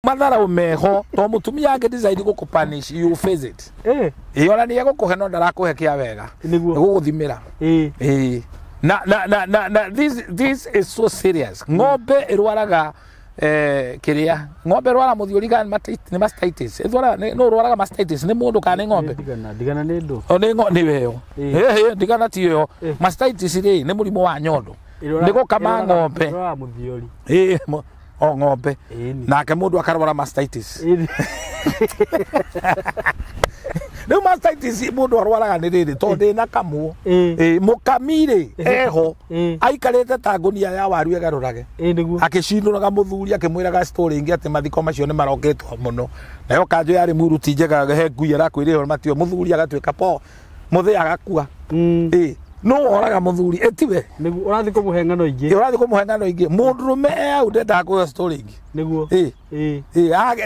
Matharau meho to mũtumia angĩ decide gũkũ punish, you face it. Ĩ ona nĩ egũkũhe no ndarakũhe kĩa wega. Nĩguo. Gũgũthimĩra. Ĩ na this is so serious. Ng'ombe ĩrwaraga kĩrĩa ng'ombe ĩrwaraga mũthiũri kana nĩ mastitis. Ĩrwaraga no ũrwaraga mastitis nĩ mũndũ kana nĩ ng'ombe? Ndigana, ndigana nĩ ndũ. O nĩ nĩ weyo. Ĩ ndigana ti ĩyo. Mastitis rĩ nĩ mũrimũ wa nyondo. Nĩ gũkama ng'ombe. Ĩrwaraga mũthiũri. Ĩ o ng'ombe. Nake mũndũ akarwara mastitis. Rĩu mastitis mũndũ arwaraga nĩ rĩrĩ tondũ ndĩna kamũ. Mũkami rĩ eho aikarĩte ta ngũnia ya waru ĩgarũrage. Nĩguo. Akĩcindũraga mũthuri akĩmwĩraga story ĩngĩ atĩ mathiko macio nĩ marokĩtwo mũno. Nayo kanjũ yarĩ muruti njega he ngui ĩrakwĩrĩrwo matio mũthuri agatuĩka po mũthĩ agakua. No woraga mũthuri ĩtiwe. Nĩguo ũrathiĩ kũmũhe ng'ano ingĩ. Ũrathiĩ kũmũhe ng'ano ingĩ. Mũndũrũme e hau ndendaga kũheo story ingĩ. Nĩguo.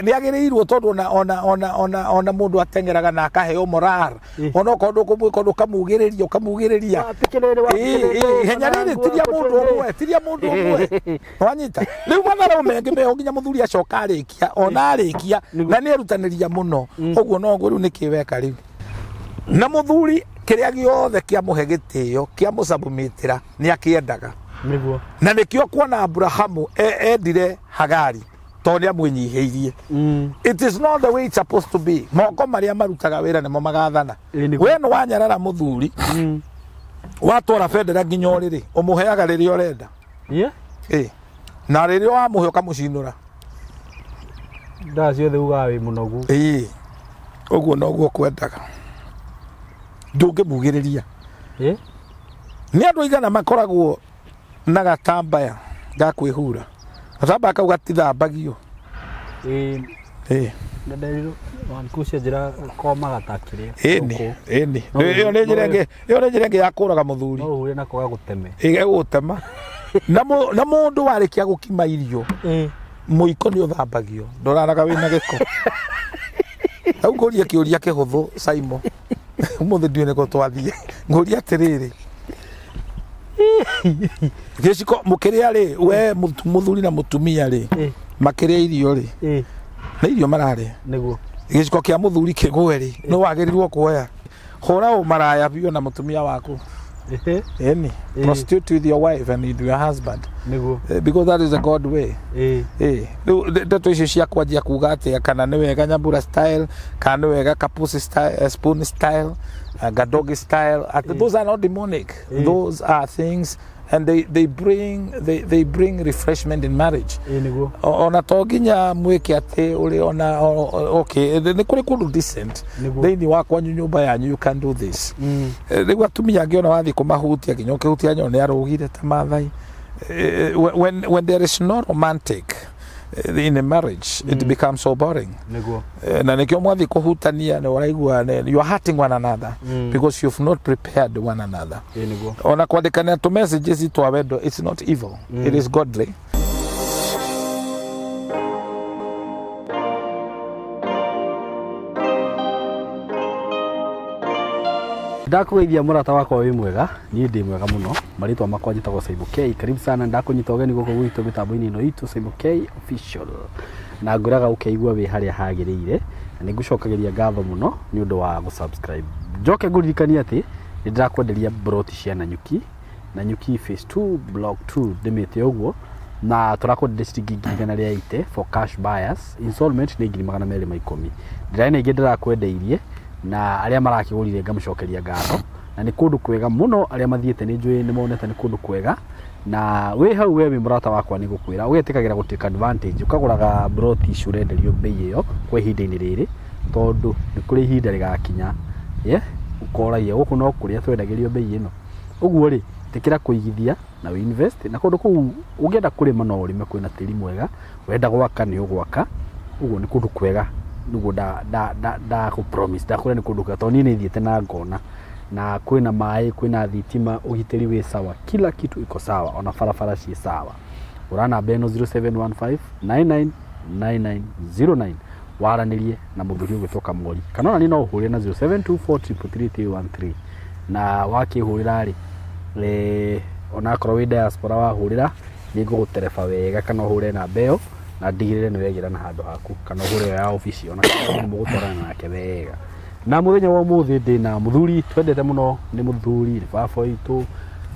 Nĩ agĩrĩirwo tondũ ona mũndũ ateng'eraga na akaheo moral. Ona okorwo ndũkũmwĩka ũndũ ũkamugĩrĩria ũkamugĩrĩria. Ihenya rĩrĩ tiria mũndũ ũmwe, tiria mũndũ ũmwe. Wanyita. Rĩu matharau mengĩ meho nginya mũthuri acoka arĩkia, ona arĩkia na nĩ erutanĩria mũno. Ũguo noguo rĩu nĩkĩ weka rĩu. Na mũthuri kĩrĩa gĩothe kĩamũhe gĩtĩo kĩamũcabumĩtĩra nĩ akĩendaga. Nĩguo. Na nĩkĩo kuona Abrahamu endire Hagari tondũ nĩ amwĩnyihĩirie. It is not the way it's supposed to be. Moko marĩa marutaga wĩra nĩmo magathana. We nĩ wanyarara mũthuri watwara bendera nginya ũrĩrĩ ũmũheaga rĩrĩa ũrenda. Na rĩrĩa wamũhe ũkamũcinũra. Ndaa ciothe ugaga wĩ mũnogu. Ũguo noguo kwendaga. Ndũngĩmugĩrĩria. Nĩ andũ aigana makoragwo na gatambaya ga kwĩhura. Gatambaya kau gatithambagio. Na nderirwo wankucenjera komaga ta kĩrĩa. Ĩni, ĩni. Ĩyo nĩ njĩra ĩngĩ, ĩyo nĩ njĩra ĩngĩ ya kũraga mũthuri. No ũhure nako gagũteme. Ĩgũgũtema. Na mũndũ warĩkia gũkima irio, mũiko nĩ ũthambagio. Ndũraraga wĩna gĩko. Rĩu ngũrie kĩũria kĩhũthũ Simon. Ũmũthĩ ndiũĩ nĩkũ twathiĩ. Ngũrie atĩrĩrĩ. Gĩciko mũkĩrĩa rĩ, we mũthuri na mũtumia rĩ, makĩrĩa irio rĩ, nĩ irio mararĩa. Nĩguo. Gĩciko kĩa mũthuri kĩgwe rĩ, nĩ wagĩrĩirwo kuoya. Hũra ũmaraya biũ na mũtumia waku. Ĩni. Prostitute with your wife and with your husband. Nĩguo. Because that is a God way. Rĩu ndeto icio cia kwanjia kuga atĩa kana nĩ wega Nyambura style, kana nĩ wega Kapusi style, spoon style, Gadogi style. Those are not demonic. Those are things and they bring refreshment in marriage. Nĩguo. Ona to nginya mwĩke atĩ ũrĩ ona okay nĩ kũrĩ kũndũ decent thĩinĩ wa kwanyu nyũmba yanyu you can do this. Rĩu atumia angĩ ona wathiĩ kũmahutia nginya ũkĩhutia nyono nĩ arũgire ta Maathai. When there is no romantic in a marriage, it becomes so boring. Nĩguo. Na nĩkĩo mwathiĩ kũhutania nĩ ũraigua you are hurting one another because you've not prepared one another. Nĩguo. Ona kwandĩkanĩra tũ messages twa wendo, it's not evil. It is godly. Ndakũgeithia mũrata wakwa wĩ mwega, niĩ ndĩ mwega mũno. Marĩtwa makwa njĩtagwo Saimo K. Karibu sana, ndakũnyita ũgeni gũkũ gwitũ mĩtambo-inĩ ĩno itũ Saimo K Official. Na ngwĩraga ũkeigua wĩ harĩa hagĩrĩire, na nĩngũcokagĩria ngatho mũno nĩ ũndũ wa gũ-subscribe. Njoke ngũririkanie atĩ nĩ ndĩrakwenderia broti cia Nanyuki, Nanyuki phase 2 block 2 ndĩmĩte ũguo, na tũrakwenderia ciringi 180,000 for cash buyers, installment nĩ 210,000. Ndĩrarĩ na ingĩ ndĩrakwendeirie na arĩa marakĩgũrire ngamũcokeria ngatho, na nĩ kũndũ kwega mũno, arĩa mathiĩte nĩ njũĩ nĩ monete nĩ kũndũ kwega. Na wĩ hau we wĩ mũrata wakwa nĩ gũkwĩra ũgetĩkagĩra gũ take advantage, ũkagũraga broti icio ũrenderio bei ĩyo kwa ihinda-inĩ rĩrĩ, tondũ nĩ kũrĩ ihinda rĩgakinya ũkoragia gũkũ no kũrĩa twendagĩrio bei ĩno. Ũguo rĩ, ĩtĩkĩra kũigithia na wĩ invest, na kũndũ kũu ũngĩenda kũrĩma no ũrĩme, kwĩna tĩri mwega, wenda gwaka nĩ ũgwaka. Ũguo nĩ kũndũ kwega, nĩguo ndakũ promise, ndakwĩra nĩ kũndũ kwega tondũ niĩ nĩ thiĩte na ngona, na kwĩna maĩ, kwĩna thitima, ũgitĩri wĩ sawa, kila kitu iko sawa, ona barabara ciĩ sawa. Hũra namba ĩno 0715 999909 waranĩrie na mũthuri ũgwĩtwo Kamori, kana ona niĩ no ũhũre na 0724333313 na wakĩhũrĩra rĩ, ona akorwo wĩ diaspora wahũrĩra nĩ ngũgũtereba wega, kana ũhũre namba ĩyo Na ndigĩrĩre nĩ wegĩra na handũ haku kana ũgũre ya obici ona kana nĩ mũgũtwarana nake wega. Na mũthenya wa ũmũthĩ ndĩna mũthuri twendete mũno, nĩ mũthuri, nĩ baba witũ.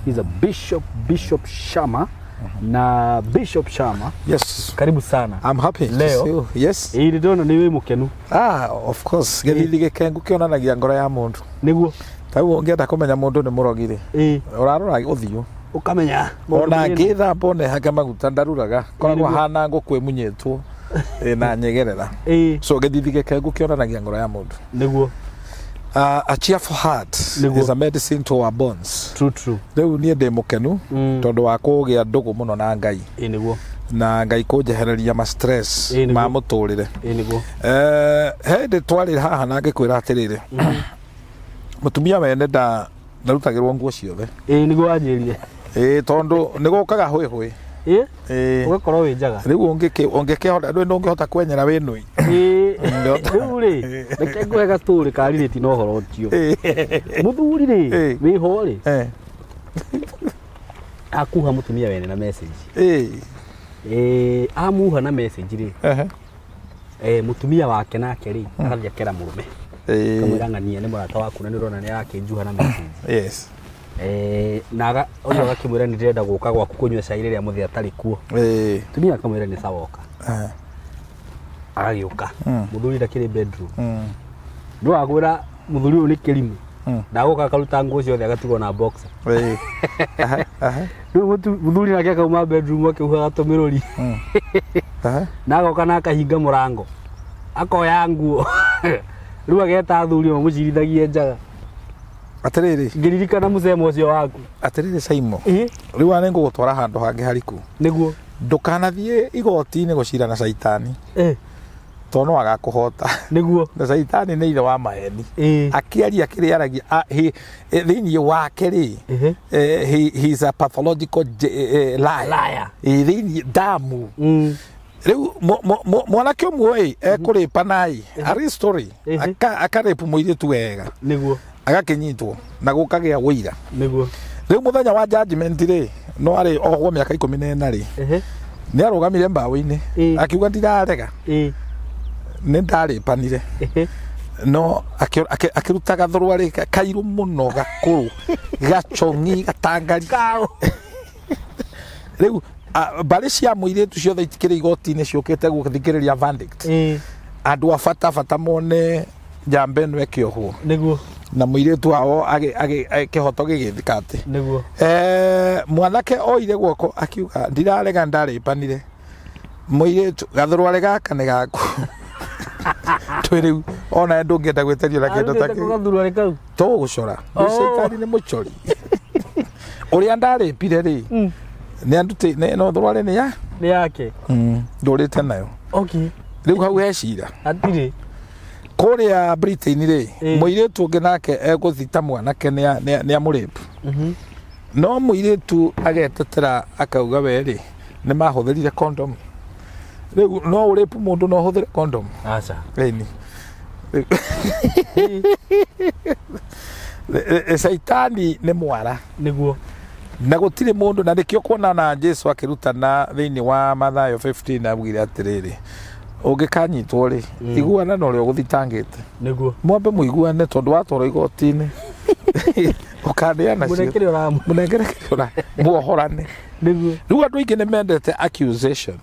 He's a bishop, Bishop Shama. Na Bishop Shama, Yes. karibu sana. I'm happy to Leo. see you. Yes. Ĩĩ, nĩ ndĩrona nĩ wĩ mũkenu. Ah, of course. Gĩthithi gĩkengu kĩonanagia ngoro ya mũndũ. Nĩguo. Ta rĩu ũngĩenda kũmenya mũndũ nĩ mũrogi rĩ, ũrarora ũthiũ. Ũkamenya. Ona ngĩthamba one hake maguta ndaruraga. Koragwo Nĩguo. hana ngũkũ ĩmunyĩtwo na nyegerera. So gĩthithi gĩkengu kĩonanagia ngoro ya mũndũ. Nĩguo. A cheerful heart Nĩguo. is a medicine to our bones. True, true. Rĩu niĩ ndĩ mũkenu tondũ wa kũgĩa ndũgũ mũno na Ngai Ĩĩ, nĩguo. na Ngai kũnjehereria ma stress Ĩĩ, nĩguo. ma mũtũrĩre. Ĩĩ, nĩguo. He hĩndĩ twarĩ haha na ngĩkwĩra atĩrĩrĩ, mũtumia wene ndarutagĩrwo nguo ciothe. Ĩĩ, nĩguo wanjĩrire. Ĩĩ, tondũ nĩ gũkaga hwĩhwĩ. Ĩĩ. Ĩĩ. Ũgakorwo wĩ njaga. Rĩu ũngĩkĩhota ndũĩ ndũngĩhota kwenyera wĩ nũi. Ĩĩ. Ndĩhota. Rĩu rĩ, reke ngũhe gatũrĩ karirĩti na ũhoro ũcio. Mũthuri rĩ, wĩho rĩ, akuha mũtumia wene na message. Ĩĩ, amuha na message rĩ, mũtumia wake nake rĩ, agathiĩ akera mũrũme. Kamwĩra ng'ania nĩ mũrata waku na nĩ ũrona nĩ arakĩnjuha na message. Na ũcio agakĩmwĩra nĩ ndĩrenda gũka gwaku kũnyua cai rĩrĩa mũthee atarĩ kuo. Mũtumia akamwĩra nĩ sawa oka. Agagĩũka. Mũthuri ndakĩrĩ bedroom. No akwĩra mũthuri ũyũ nĩ kĩrimũ. Ndagũka akaruta nguo ciothe agatigwo na boxer. Aha, aha. Rĩu mũthuri nake akauma bedroom akĩhuhaga tũmĩrũri. Na agoka na akahinga mũrango. Akoya nguo. Rĩu ageta athuri mamũcirithagie njaga. Atĩrĩrĩ. Ngĩririkana mũcemo ũcio waku. Atĩrĩrĩ Saimo. Ĩĩ. Rĩu nĩ ngũgũtwara handũ hangĩ hariku. Nĩguo. Ndũkanathiĩ igoti-inĩ gũcira na caitani. Tondũ no agakũhota. Nĩguo. Na caitani nĩ ithe wa maheni. Akĩaria kĩrĩa aragia thĩinĩ wake rĩ, he is a pathological liar. Liar. Ĩ, thĩinĩ damu. Rĩu mwanake ũmwe ĩ ekũrĩpa naĩ arĩ story akarĩpu mũirĩtu wega. Nĩguo. Agakĩnyitwo na gũkagĩa wũira. Nĩguo. Rĩu mũthenya wa judgment rĩ, no arĩ ohwo mĩaka 14 rĩ, nĩ arũgamire mbaũ-inĩ akiuga ndirarega, nĩ ndarĩpanire. No akĩruta gathũrwa rĩ kairũ mũno gakũrũ gacong'i gatangari. Kao. Rĩu mbarĩ cia mũirĩtu ciothe itikĩrĩ igoti-inĩ ciũkĩte gũthikĩrĩria verdict. Andũ a bata bata mone njamba ĩno ĩkĩohwo. Nĩguo. Na mũirĩtu wao kĩhoto gĩgĩthika atĩ. Nĩguo. Mwanake oire guoko akiuga ndirarega ndarĩpanire. Mũirĩtu gathũrwarĩ gaka nĩ gaku. Twĩ rĩu ona ndũngĩenda gwĩterio na kĩndũ ta kĩu. Gathurwarĩ kau. Tũgũcora. Rĩu caitani nĩ mũcori. Ũrĩa ndarĩpire rĩ, nĩ andutĩ no thũrwarĩ nĩ ya? Nĩ yake. Ndũrĩte nayo. Okay. Rĩu hau he cira. Hatirĩ. Kũrĩa Britain rĩ, mũirĩtu ũngĩ nake egũthita mwanake nĩ amũrĩpu. No mũirĩtu agetetera akauga we rĩ, nĩ mahũthĩrire condom. Rĩu no ũrĩpu mũndũ no ũhũthĩre condom. Aca. Ĩni. Caitani nĩ mwara. Nĩguo. Na gũtirĩ mũndũ, na nĩkĩo kuona na Jesu akĩrutana thĩinĩ wa Mathayo 15 augire atĩrĩrĩ, ũngĩkanyitwo rĩ, iguana na ũrĩa ũgũthitangĩte. Nĩguo. Mwambe mũiguane tondũ watwarwo igoti-inĩ. Ũkaneana cio. Mũnengere ũramu. Mũnengere kĩrĩa muohorane. Nĩguo. Rĩu andũ aingĩ nĩ mendete accusation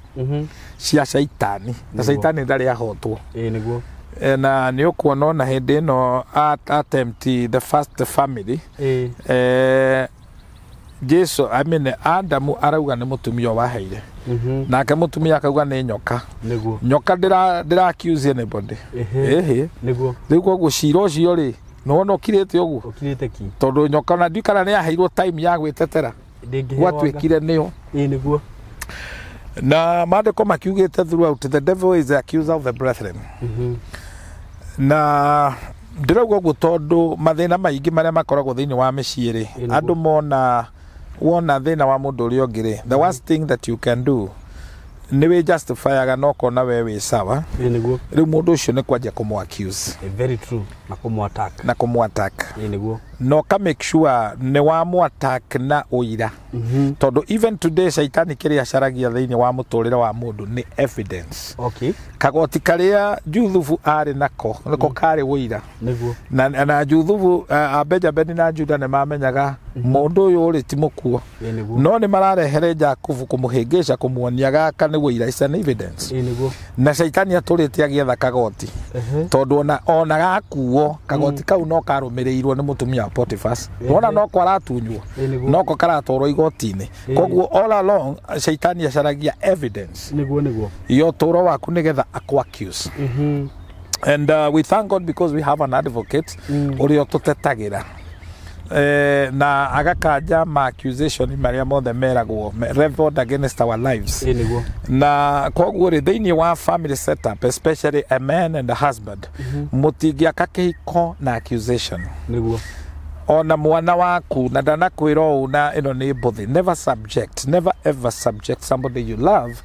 cia caitani. Na caitani ndarĩ ahotwo. Ĩĩ, nĩguo. Na nĩ ũkuona ona hĩndĩ ĩno attempt the first family. Jesu, I mean, Adamu arauga nĩ mũtumia waheire. Nake mũtumia akauga nĩ nyoka. Nĩguo. Nyoka ndĩra accuse anybody. Ĩhĩ. Nĩguo. Rĩu koguo cira ũcio rĩ, nĩwona ũkirĩte ũguo. Ũkirĩte ki. Tondũ nyoka ona ndiũĩ kana nĩ yaheirwo time ya gwĩtetera. Ndĩngĩheo. Gwatuĩkire nĩyo. Ĩĩ, nĩguo. Na maandĩko makiugĩte throughout the devil is the accuser of the brethren. Na ndĩrauga ũguo tondũ mathĩna maingĩ marĩa makoragwo thĩinĩ wa mĩciĩ rĩ, andũ mona wona thĩna wa mũndũ ũrĩa ũngĩ rĩ, the worst thing that you can do nĩ wĩ justifyaga na ũkona we wĩ sawa. Ĩĩ, nĩguo. Rĩu mũndũ ũcio nĩ kwanjia kũmũ accuse. Very true. Na kũmũ-attack. Na kũmũ-attack. Ĩĩ nĩguo. Na ũka make sure nĩ wamũ-attack na ũira, tondũ even today caitani kĩrĩa acaragia thĩinĩ wa mũtũrĩre wa mũndũ nĩ evidence. Kagoti karĩa Juthubu arĩ nako nĩko karĩ ũira. Na Juthubu a Benjamin na Juda nĩ mamenyaga mũndũ ũyũ ũrĩ ti mũkuo. Ĩĩ nĩguo. No nĩ mararehere Jakubu kũmũhĩngĩca, kũmuonia gaka nĩ ũira, is an evidence. Ĩĩ nĩguo. Na caitani atũrĩte agĩetha kagoti, tondũ ona gakuo kagoti kau no karũmĩrĩirwo nĩ mũtumia wa Potiphas. Wona noko aratunywo, Ĩĩ nĩguo. noko karatwarwo igoti-inĩ. Koguo all along caitani acaragia evidence Nĩguo nĩguo. ya ũtũũro waku nĩgetha akũ accuse. And we thank God because we have an advocate ũrĩa ũtũtetagĩra, na agakanja ma accusation marĩa mothe meragwo leveled against our lives. Ĩĩ nĩguo. Na koguo rĩ, thĩinĩ wa family setup, especially a man and a husband, mũtingĩaka kĩhiko na accusation. Ona mwana waku na ndanakwĩra ũũ, na ĩno nĩ mbũthĩ, never subject, never ever subject somebody you love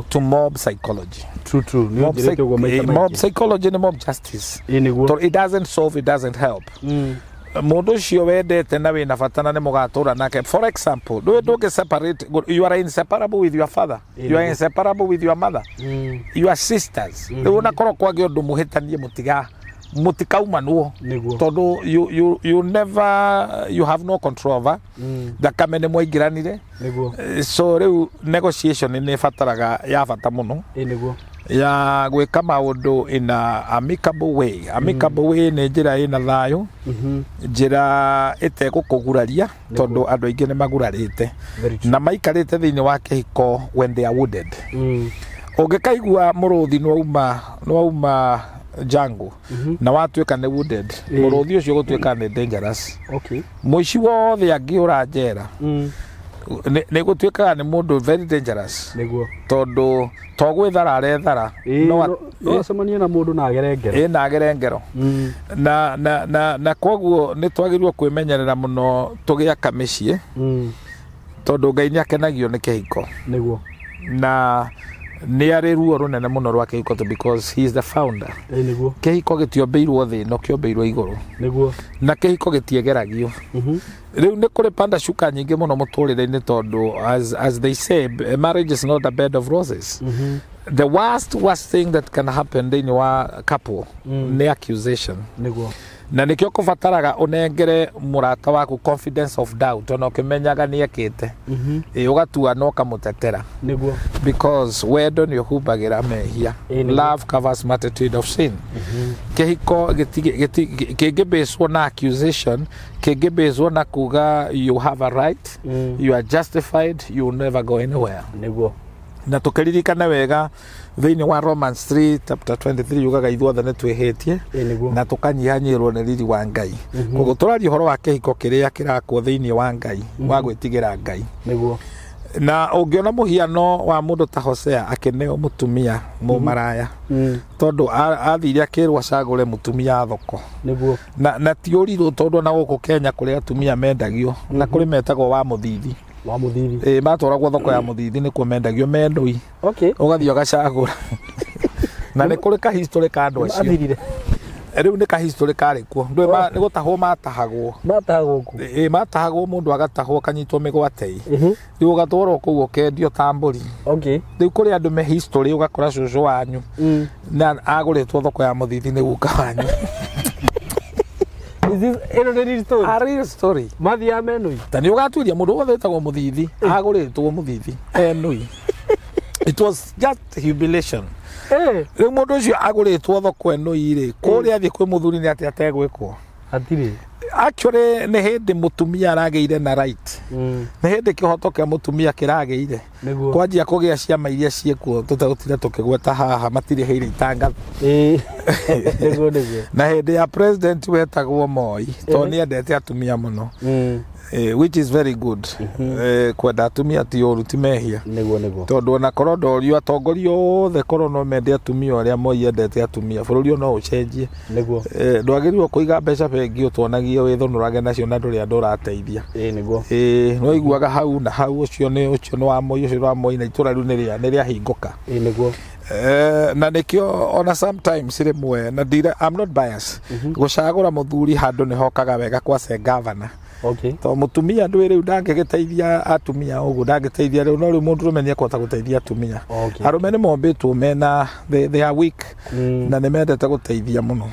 to mob psychology. True, true. Nĩ Mob, ũnjĩrĩte ũguo maita mob maingĩ. psychology nĩ mob justice. Ĩĩ nĩguo. Tondũ it doesn't solve, it doesn't help. Mũndũ ũcio wendete na wĩna bata na nĩ mũgatũra nake, for example, ndũĩ ndũngĩ separate, you are inseparable with your father, you are inseparable with your mother, your sisters. Rĩu onakorwo kwagĩa ũndũ mũhĩtanie, mũtiga mũtikaumanwo, tondũ you never, you have no control over thakame nĩ mwaingĩranire. So rĩu negotiation nĩ ĩbataraga ya bata mũno Ĩĩ nĩguo. Ya gwĩka maũndũ in a amicable way. Amicable way nĩ njĩra ĩna thayũ, njĩra ĩtegũkũguraria, tondũ andũ aingĩ nĩ magurarĩte Very true. Na maikarĩte thĩinĩ wa kĩhiko when they are wounded. Ũngĩkaigua mũrũthi nĩwauma jungle na watuĩka nĩ wounded, mũrũthi ũcio gũtuĩka nĩ dangerous. Mũici wothe angĩũra njera, nĩ gũtuĩkaga nĩ mũndũ very dangerous, tondũ to gwĩthara arethara. Ĩĩ, no no acemanie na mũndũ na agere ngero. Ĩ, na agere ngero. Na koguo nĩ twagĩrĩirwo kwĩmenyerera mũno tũgĩaka mĩciĩ, tondũ Ngai nĩ akenagio nĩ kĩhiko na nĩ arĩ ruo rũnene mũno rwa kĩhiko to because he is the founder. Ĩĩ nĩguo. Kĩhiko gĩtiombĩirwo thĩ ĩno, kĩombĩirwo igũrũ. Na kĩhiko gĩtiegeragio. Rĩu nĩ kũrĩ panda shuka nyingĩ mũno mũtũrĩre-inĩ, tondũ as they say, marriage is not a bed of roses. The worst thing that can happen thĩinĩ wa couple nĩ accusation. Na nĩkĩo kũbataraga ũnengere mũrata waku confidence of doubt, ona ũkĩmenyaga nĩ ekĩte. Ĩ, ũgatua no ũkamũtetera, because wendo nĩ ũhumbagĩra mehia. Ĩĩ, nĩguo. Love covers multitude of sin. Kĩhiko kĩngĩbĩcwo na accusation, kĩngĩbĩcwo na kuga you have a right, you are justified, you will never go anywhere. Na tũkĩririkane wega thĩinĩ wa Romans 3 chapter 23 yugaga ithuothe nĩ twĩhĩtie Ĩĩ nĩguo. Na tũkanyihanyihĩrwo nĩ riri wa Ngai. Koguo tũraria ũhoro wa kĩhiko kĩrĩa kĩrakwo thĩinĩ wa Ngai, wa gwĩtigĩra Ngai. Na ũngĩona mũhiano wa mũndũ ta Hosea akĩneo mũtumia mũmaraya, tondũ athire akĩrwo acagũre mũtumia thoko. Na ti ũrirũ, tondũ ona gũkũ Kenya kũrĩ atumia mendagio na kũrĩ metagwo wa mũthithi. Wa mũthithi. Ĩ, matwaragwo thoko ya mũthithi nĩkuo mendagio mendoi. Ũgathiĩ ũgacagũra, na nĩ kũrĩ ka history ka andũ acio. Athirire. Rĩu nĩ ka history karĩ kuo. Ndũĩ nĩ gũtahwo matahagwo. Matahagwo kũ? Ĩ, matahagwo, mũndũ agatahwo akanyitwo mĩgwate, rĩu ũgatwarwo kũu ũkendio ta mbũri. Rĩu kũrĩ andũ me history, ũgakora cũcũ wanyu na agũrĩtwo thoko ya mũthithi nĩ guka wanyu. Is this ĩno nĩ real story? A real story. Mathiaga menui. Ta nĩ ũgatuĩria mũndũ wothe wĩtagwo mũthithi agũrĩtwo mũthithi enui. It was just humiliation. Rĩu mũndũ ũcio agũrĩtwo thoko ĩno rĩ, kũrĩa athiĩ kwĩ mũthuri nĩ atĩ ategwĩkwo? Hatirĩ. Actually nĩ hĩndĩ mũtumia aragĩire na right, nĩ hĩndĩ kĩhoto kĩa mũtumia kĩragĩire kwanjia kũgĩa ciama iria ciĩkuo tũtegũtinda tũkĩgweta haha, matirĩhĩire itangatho. Ĩĩ. Nĩguo nĩguo. Na hĩndĩ ya president wetagwo Moi, tondũ nĩ endete atumia mũno, which is very good. Kwenda atumia ti ũru, ti mehia. Nĩguo nĩguo. Tondũ ona korwo ndorio atongoria othe korwo no mende atumia ũrĩa Moi endete atumia, bũrũri ũyũ no ũcenjie. Ndwagĩrĩirwo kũiga mbeca bengi ũtuonagie wĩthũnũrage nacio na ndũrĩ andũ ũrateithia. Ĩĩ nĩguo. Ĩĩ, no iguaga hau na hau, ũcio nĩ wa Moi, ũcio nĩ wa Moi, na itũra rĩu nĩ rĩahingũka. Ĩĩ nĩguo. Na nĩkĩo ona sometimes rĩmwe na ndire, I'm not biased, gũcagũra mũthuri handũ nĩ hokaga wega kwa se governor. To mũtumia ndwĩ rĩu ndangĩgĩteithia atumia ũguo, ndangĩteithia rĩu, no rĩu mũndũrũme nĩ ekũhota gũteithia atumia. Arũme nĩ mombĩtwo mena they are weak na nĩ mendete gũteithia mũno.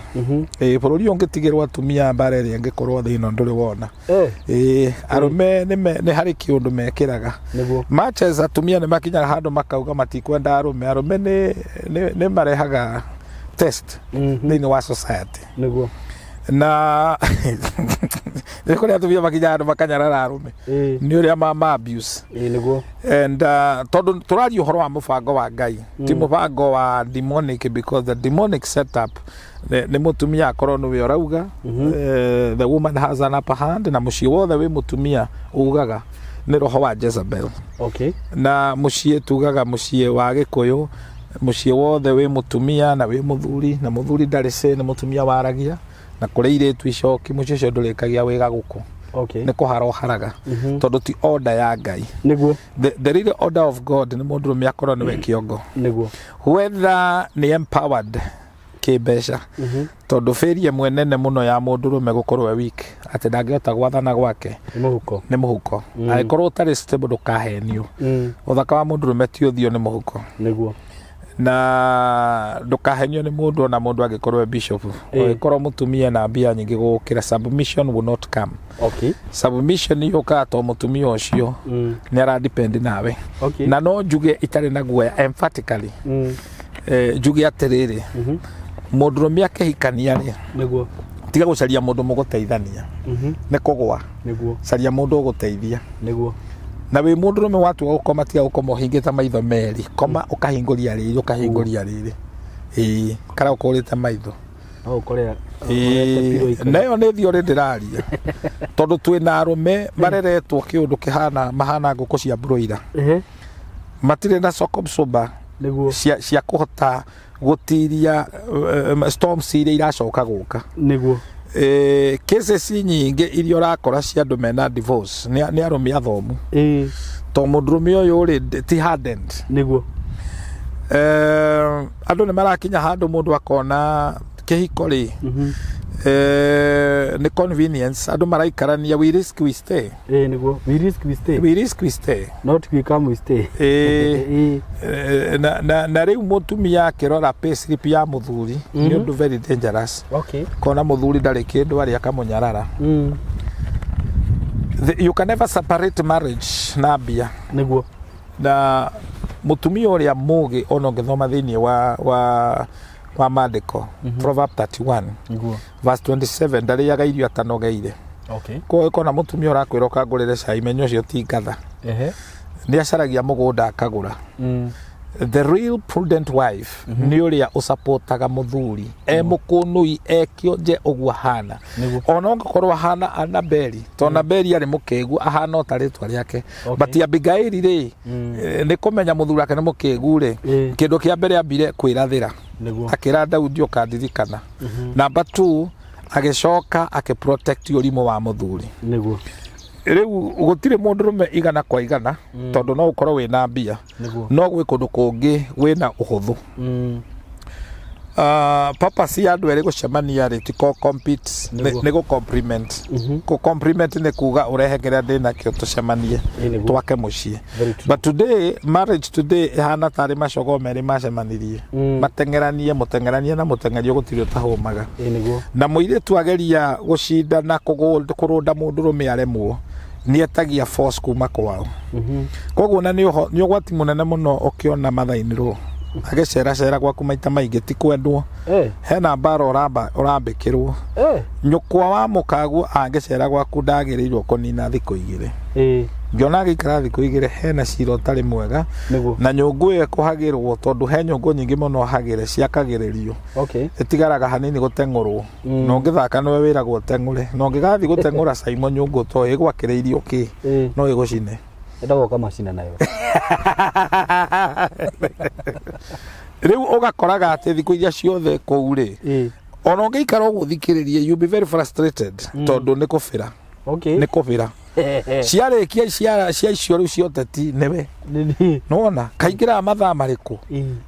Bũrũri ũyũ ũngĩtigĩrwo atumia mbara ĩrĩa ĩngĩkorwo thĩ ĩno ndũrĩ wona. Arũme nĩ harĩ kĩũndũ mekĩraga. Matches atumia nĩ makinyaga handũ makauga matikwenda arũme. Arũme nĩ marehaga test thĩinĩ wa society. Na nĩ kũrĩ atumia makinyaga handũ makanyarara arũme nĩ ũrĩa ma abuse. And tondũ tũraria ũhoro wa mũbango wa Ngai, ti mũbango wa demonic, because the demonic setup nĩ mũtumia akorwo nĩwe ũrauga. The woman has an upper hand, na mũciĩ wothe wĩ mũtumia ugaga nĩ roho wa Jezebel. Na mũciĩ tugaga mũciĩ wa Gĩkũyũ, mũciĩ wothe wĩ mũtumia na wĩ mũthuri, na mũthuri ndarĩ say, nĩ mũtumia waragia, na kũrĩ irĩtu icoki, mũciĩ ũcio ndũrĩkagia wĩga gũkũ. Nĩ kũhara ũharaga, tondũ ti order ya Ngai. The real order of God nĩ mũndũrũme akorwo nĩwe kĩongo, whether nĩ empowered kĩmbeca, tondũ failure ĩmwe nene mũno ya mũndũrũme gũkorwo e weak atĩ ndangĩhota gwathana gwake Nĩ mũhuko. Nĩ mũhuko. Angĩkorwo ũtarĩ stable, ndũkahenio. Ũthaka wa mũndũrũme ti ũthiũ, nĩ mũhuko. Na ndũkahenio nĩ mũndũ, ona mũndũ angĩkorwo e bishop, angĩkorwo mũtumia na mbia nyingĩ gũkĩra, submission will not come. Submission yũkaga to mũtumia ũcio nĩ ara depend nawe. Na no njuge itarĩ na guoya, emphatically, njuge atĩrĩrĩ, mũndũrũme akĩhikania rĩ, tiga gũcaria mũndũ mũgũteithania, nĩ kũgwa. Caria mũndũ ũgũteithia. Na wĩ mũndũrũme watua gũkoma, tiga gũkoma ũhingĩte maitho merĩ, koma ũkahingũria rĩrĩ, ũkahingũria rĩrĩ, ĩĩ, karĩa ũkũrĩte maitho. No ũkore. Ĩĩ, na ĩyo nĩ theory ndĩraria, tondũ twĩna arũme mareretwo kĩũndũ kĩhana mahana ngũkũ cia broiler, matirĩ na shock absorber cia kũhota gũtiria storms iria iracoka gũka. Cases nyingĩ iria ũrakora cia andũ mena divorce nĩ arũme athomu, to mũndũrũme ũyũ rĩ ti hardened. Andũ nĩ marakinya handũ mũndũ akona kĩhiko rĩ, nĩ convenience, andũ maraikarania, we risk we stay. Ĩĩ, nĩguo, we risk we stay. We risk we stay. Not we come we stay. Na rĩu mũtumia akĩrora pay slip ya mũthuri nĩ ũndũ very dangerous. Kona mũthuri ndarĩ kĩndũ arĩ akamũnyarara. You can never separate marriage na mbia. Na mũtumia ũrĩa mũgĩ, ona ũngĩthoma thĩinĩ wa maandĩko, Proverb 31 verse 27, ndarĩaga irio atanogeire. Koguo ĩkona mũtumia ũrakwĩra ũkangũrĩre cai, menya ũcio ti ngatha. Nĩ acaragia mũgũnda akagũra. The real prudent wife nĩ ũrĩa ũcapotaga mũthuri e mũkũnũi, e kĩonje ũguo ahana. Ona ũngĩkorwo ahana Anabeli, to Anabeli arĩ mũkĩgu, ahana o ta rĩtwa rĩake. But Abigaili rĩ, nĩ kũmenya mũthuri wake nĩ mũkĩgu rĩ, kĩndũ kĩa mbere ambire kwĩrathĩra, akĩra Daudi ũkandirikana. Number 2, agĩcoka akĩprotect ũrimũ wa mũthuri. Rĩu gũtirĩ mũndũrũme igana kwa igana, tondũ no ũkorwo wĩna mbia, no gwĩ kũndũ kũngĩ wĩna ũhũthũ. Purpose ya andũ erĩ gũcemania rĩ, ti kũ compete, nĩ gũ compliment. Kũ compliment nĩ kuga ũrehe kĩrĩa ndĩnakĩo tũcemanie, twake mũciĩ. Very true. But today, marriage today ĩhana tarĩ macogo merĩ macemanirie, mateng'eranie, mũteng'eranie na mũteng'erio, gũtirĩ ũtahũmaga. Na mũirĩtu ageria gũcindana kũrũnda mũndũrũme aremwo, nĩ etagia force kuma kwao. Koguo na nĩ ũgwati mũnene mũno ũkĩona mathainĩrwo agĩceracera gwaku maita maingĩ, ti kwendwo. Hena mbara ũrambĩkĩrwo. Nyũkwa wa mũkaguo angĩcera gwaku ndagĩrĩirwo kũnina thikũ 2. Ngĩona agĩikara thikũ 2, hena cira ũtarĩ mwega. Na nyũngũ ĩyo ĩkũhagĩrwo, tondũ he nyũngũ nyingĩ mũno hagĩre ciakagĩrĩrio, ĩtigaraga hanini gũteng'ũrwo. Na ũngĩthaka nĩwe wĩragwo ũteng'ũre, na ũngĩgathiĩ gũteng'ũra Simon nyũngũ to ĩgwakĩrĩirio kĩ, no ĩgũcine. Ĩndagwo ũkamacina nayo. Rĩu ũgakoraga atĩ thikũ iria ciothe kũu rĩ, ona ũngĩikara ũguo ũthikĩrĩrie, you be very frustrated, tondũ nĩ kũbĩra. Nĩ kũbĩra. Ciarĩkia cia icio rĩu cia ũteti nĩwe. Nĩwona kaingĩraga mathaa marĩkũ?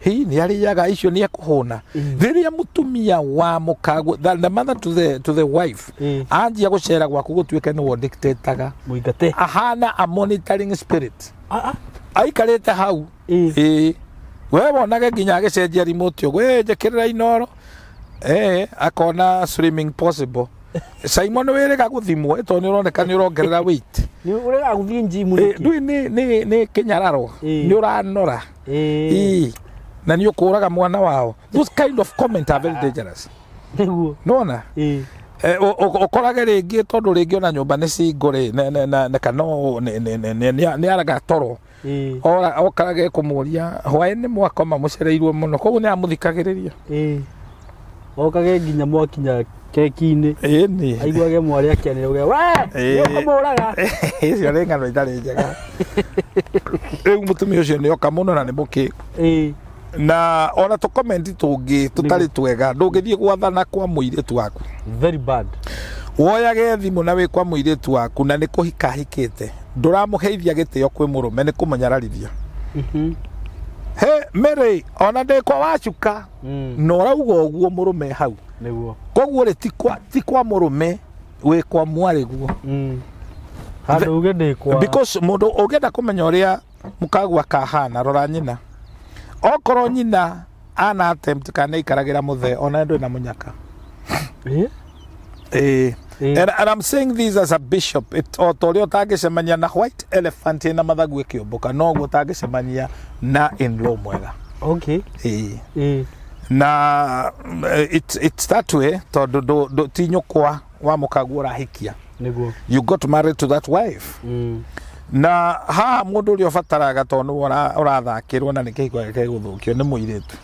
Hihi nĩ arĩaga icio, nĩ ekũhũna? Rĩrĩa mũtumia wa mũkagwo, the mother to the wife, anjia gũcera gwaku gũtuĩke nĩwe dictataga, Mũingate. Ahana a monitoring spirit aikarĩte hau. Ĩĩ, we wonage nginya agĩcenjia remote ũguo, ĩ njĩkĩrĩra Inoro, akona swimming possible. Simon, wĩrĩga gũthimwo tondũ nĩ ũroneka nĩ ũrongerera weight. Nĩ ũrega gũthiĩ gym. Ndũĩ nĩ kĩnyararo, nĩ ũranora. Ĩĩ, na nĩ ũkũraga mwana wao. Those kind of comment are very dangerous. Nona ũkorage rĩngĩ tondũ rĩngĩ ona nyũmba nĩ single rĩ, na kana nĩ araga toro, ora okarage kũmũria hwaĩ-inĩ mwakoma mũcereirwo mũno, koguo nĩ amũthikagĩrĩria. Okage nginya mwakinya keki-inĩ. Ĩni. Aiguage mwarĩ akĩanĩrĩra uge we nĩ ũkũmũraga. Icio nĩ ng'ano itarĩ njega. Rĩu mũtumia ũcio nĩ oka mũno na nĩ mũkĩ na ona tũkomenti tũngĩ tũtarĩ twega. Ndũngĩthiĩ gwathana kwa mũirĩtu waku. Very bad. Woyage thimũ na wĩ kwa mũirĩtu waku na nĩ kũhika ahikĩte, ndũramũheithia gĩtĩo kwĩ mũrũme, nĩ kũmũnyararithia. He Mary, ona ndĩ kwa wacuka na ũrauga ũguo mũrũme hau. Koguo rĩ, ti kwa mũrũme, wĩ kwa mwarĩguo. Handũ uge ndĩ kwa. Because mũndũ ũngĩenda kũmenya ũrĩa mũkagua kahana, rora nyina. Okorwo nyina ana attempt kana ikaragĩra mũthee, ona ndwĩ na mũnyaka. Ĩĩ. And I'm saying this as a bishop. O ta ũrĩa ũtangĩcemania na white elephant ĩna mathagu ĩkĩũmbũka, noguo ũtangĩcemania na in-law mwega. Ĩĩ. Na it's that way tondũ ti nyũkwa wa mũkaguo ũrahikia. You got married to that wife. Na haha mũndũ ũrĩa ũbataraga, tondũ nĩwe ũrathakĩrwo na nĩ kĩhiko gĩake gĩgũthũkio, nĩ mũirĩtu.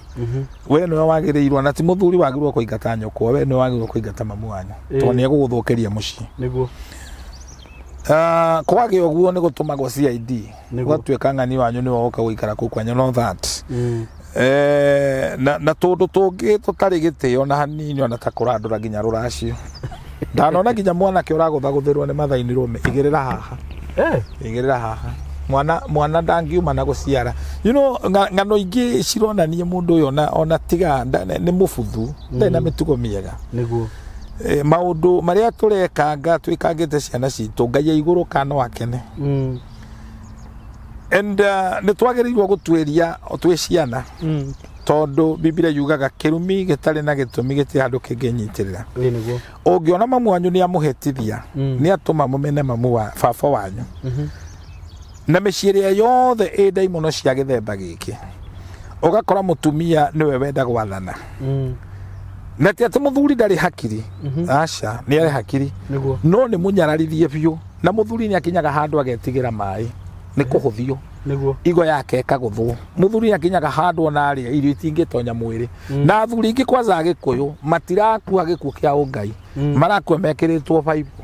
We nĩwe wagĩrĩirwo, na ti mũthuri wagĩrĩirwo kũingata nyũkwa, we nĩwe wagĩrĩirwo kũingata mamu wanyu, tondũ nĩ egũgũthũkĩria mũciĩ. Kwagĩa ũguo nĩ gũtũmagwo CID. Gwatuĩka ng'ani wanyu nĩwe woka gũikara kũu kwanyu, no that na tũndũ tũngĩ tũtarĩ gĩtĩo na hanini, ona ta kũrandũra nginya rũracio. Ndanona nginya mwanake ũragũthagũthĩrwo nĩ mathaini rũme, igĩrĩra haha, igĩrĩra haha. Mwana ndangiuma na gũciara. Ng'ano ingĩ cironania mũndũ ũyũ ona tiga nĩ mũbuthu, ndarĩ na mĩtugo mĩega. Maũndũ marĩa tũrekanga twĩkangĩte ciana citũ, Ngai e igũrũ kana no akene. And nĩ twagĩrĩirwo gũtuĩria twĩ ciana, tondũ Bibilia yugaga kĩrumi gĩtarĩ na gĩtũmi gĩtirĩ handũ kĩngĩnyitĩrĩra. Ũngĩona mamu wanyu nĩ amũhĩtithia, nĩ atũma mũmene mamu wa baba wanyu. Na mĩciĩ ĩrĩa yothe ĩ ndaimono cia gĩthemba gĩkĩ, ũgakora mũtumia nĩwe wenda gwathana. Na ti atĩ mũthuri ndarĩ hakiri, aca, nĩ arĩ hakiri, no nĩ mũnyararithie biũ, na mũthuri nĩ akinyaga handũ agetigĩra maĩ nĩ kũhũthio. Igo yake ĩkagũthwo. Mũthuri nĩ akinyaga handũ ona arĩa irio itingĩtonya mwĩrĩ. Na athuri ingĩ kwanza Agĩkũyũ matirakua gĩkuũ kĩa ũngai, marakua mekĩrĩtwo baibũ.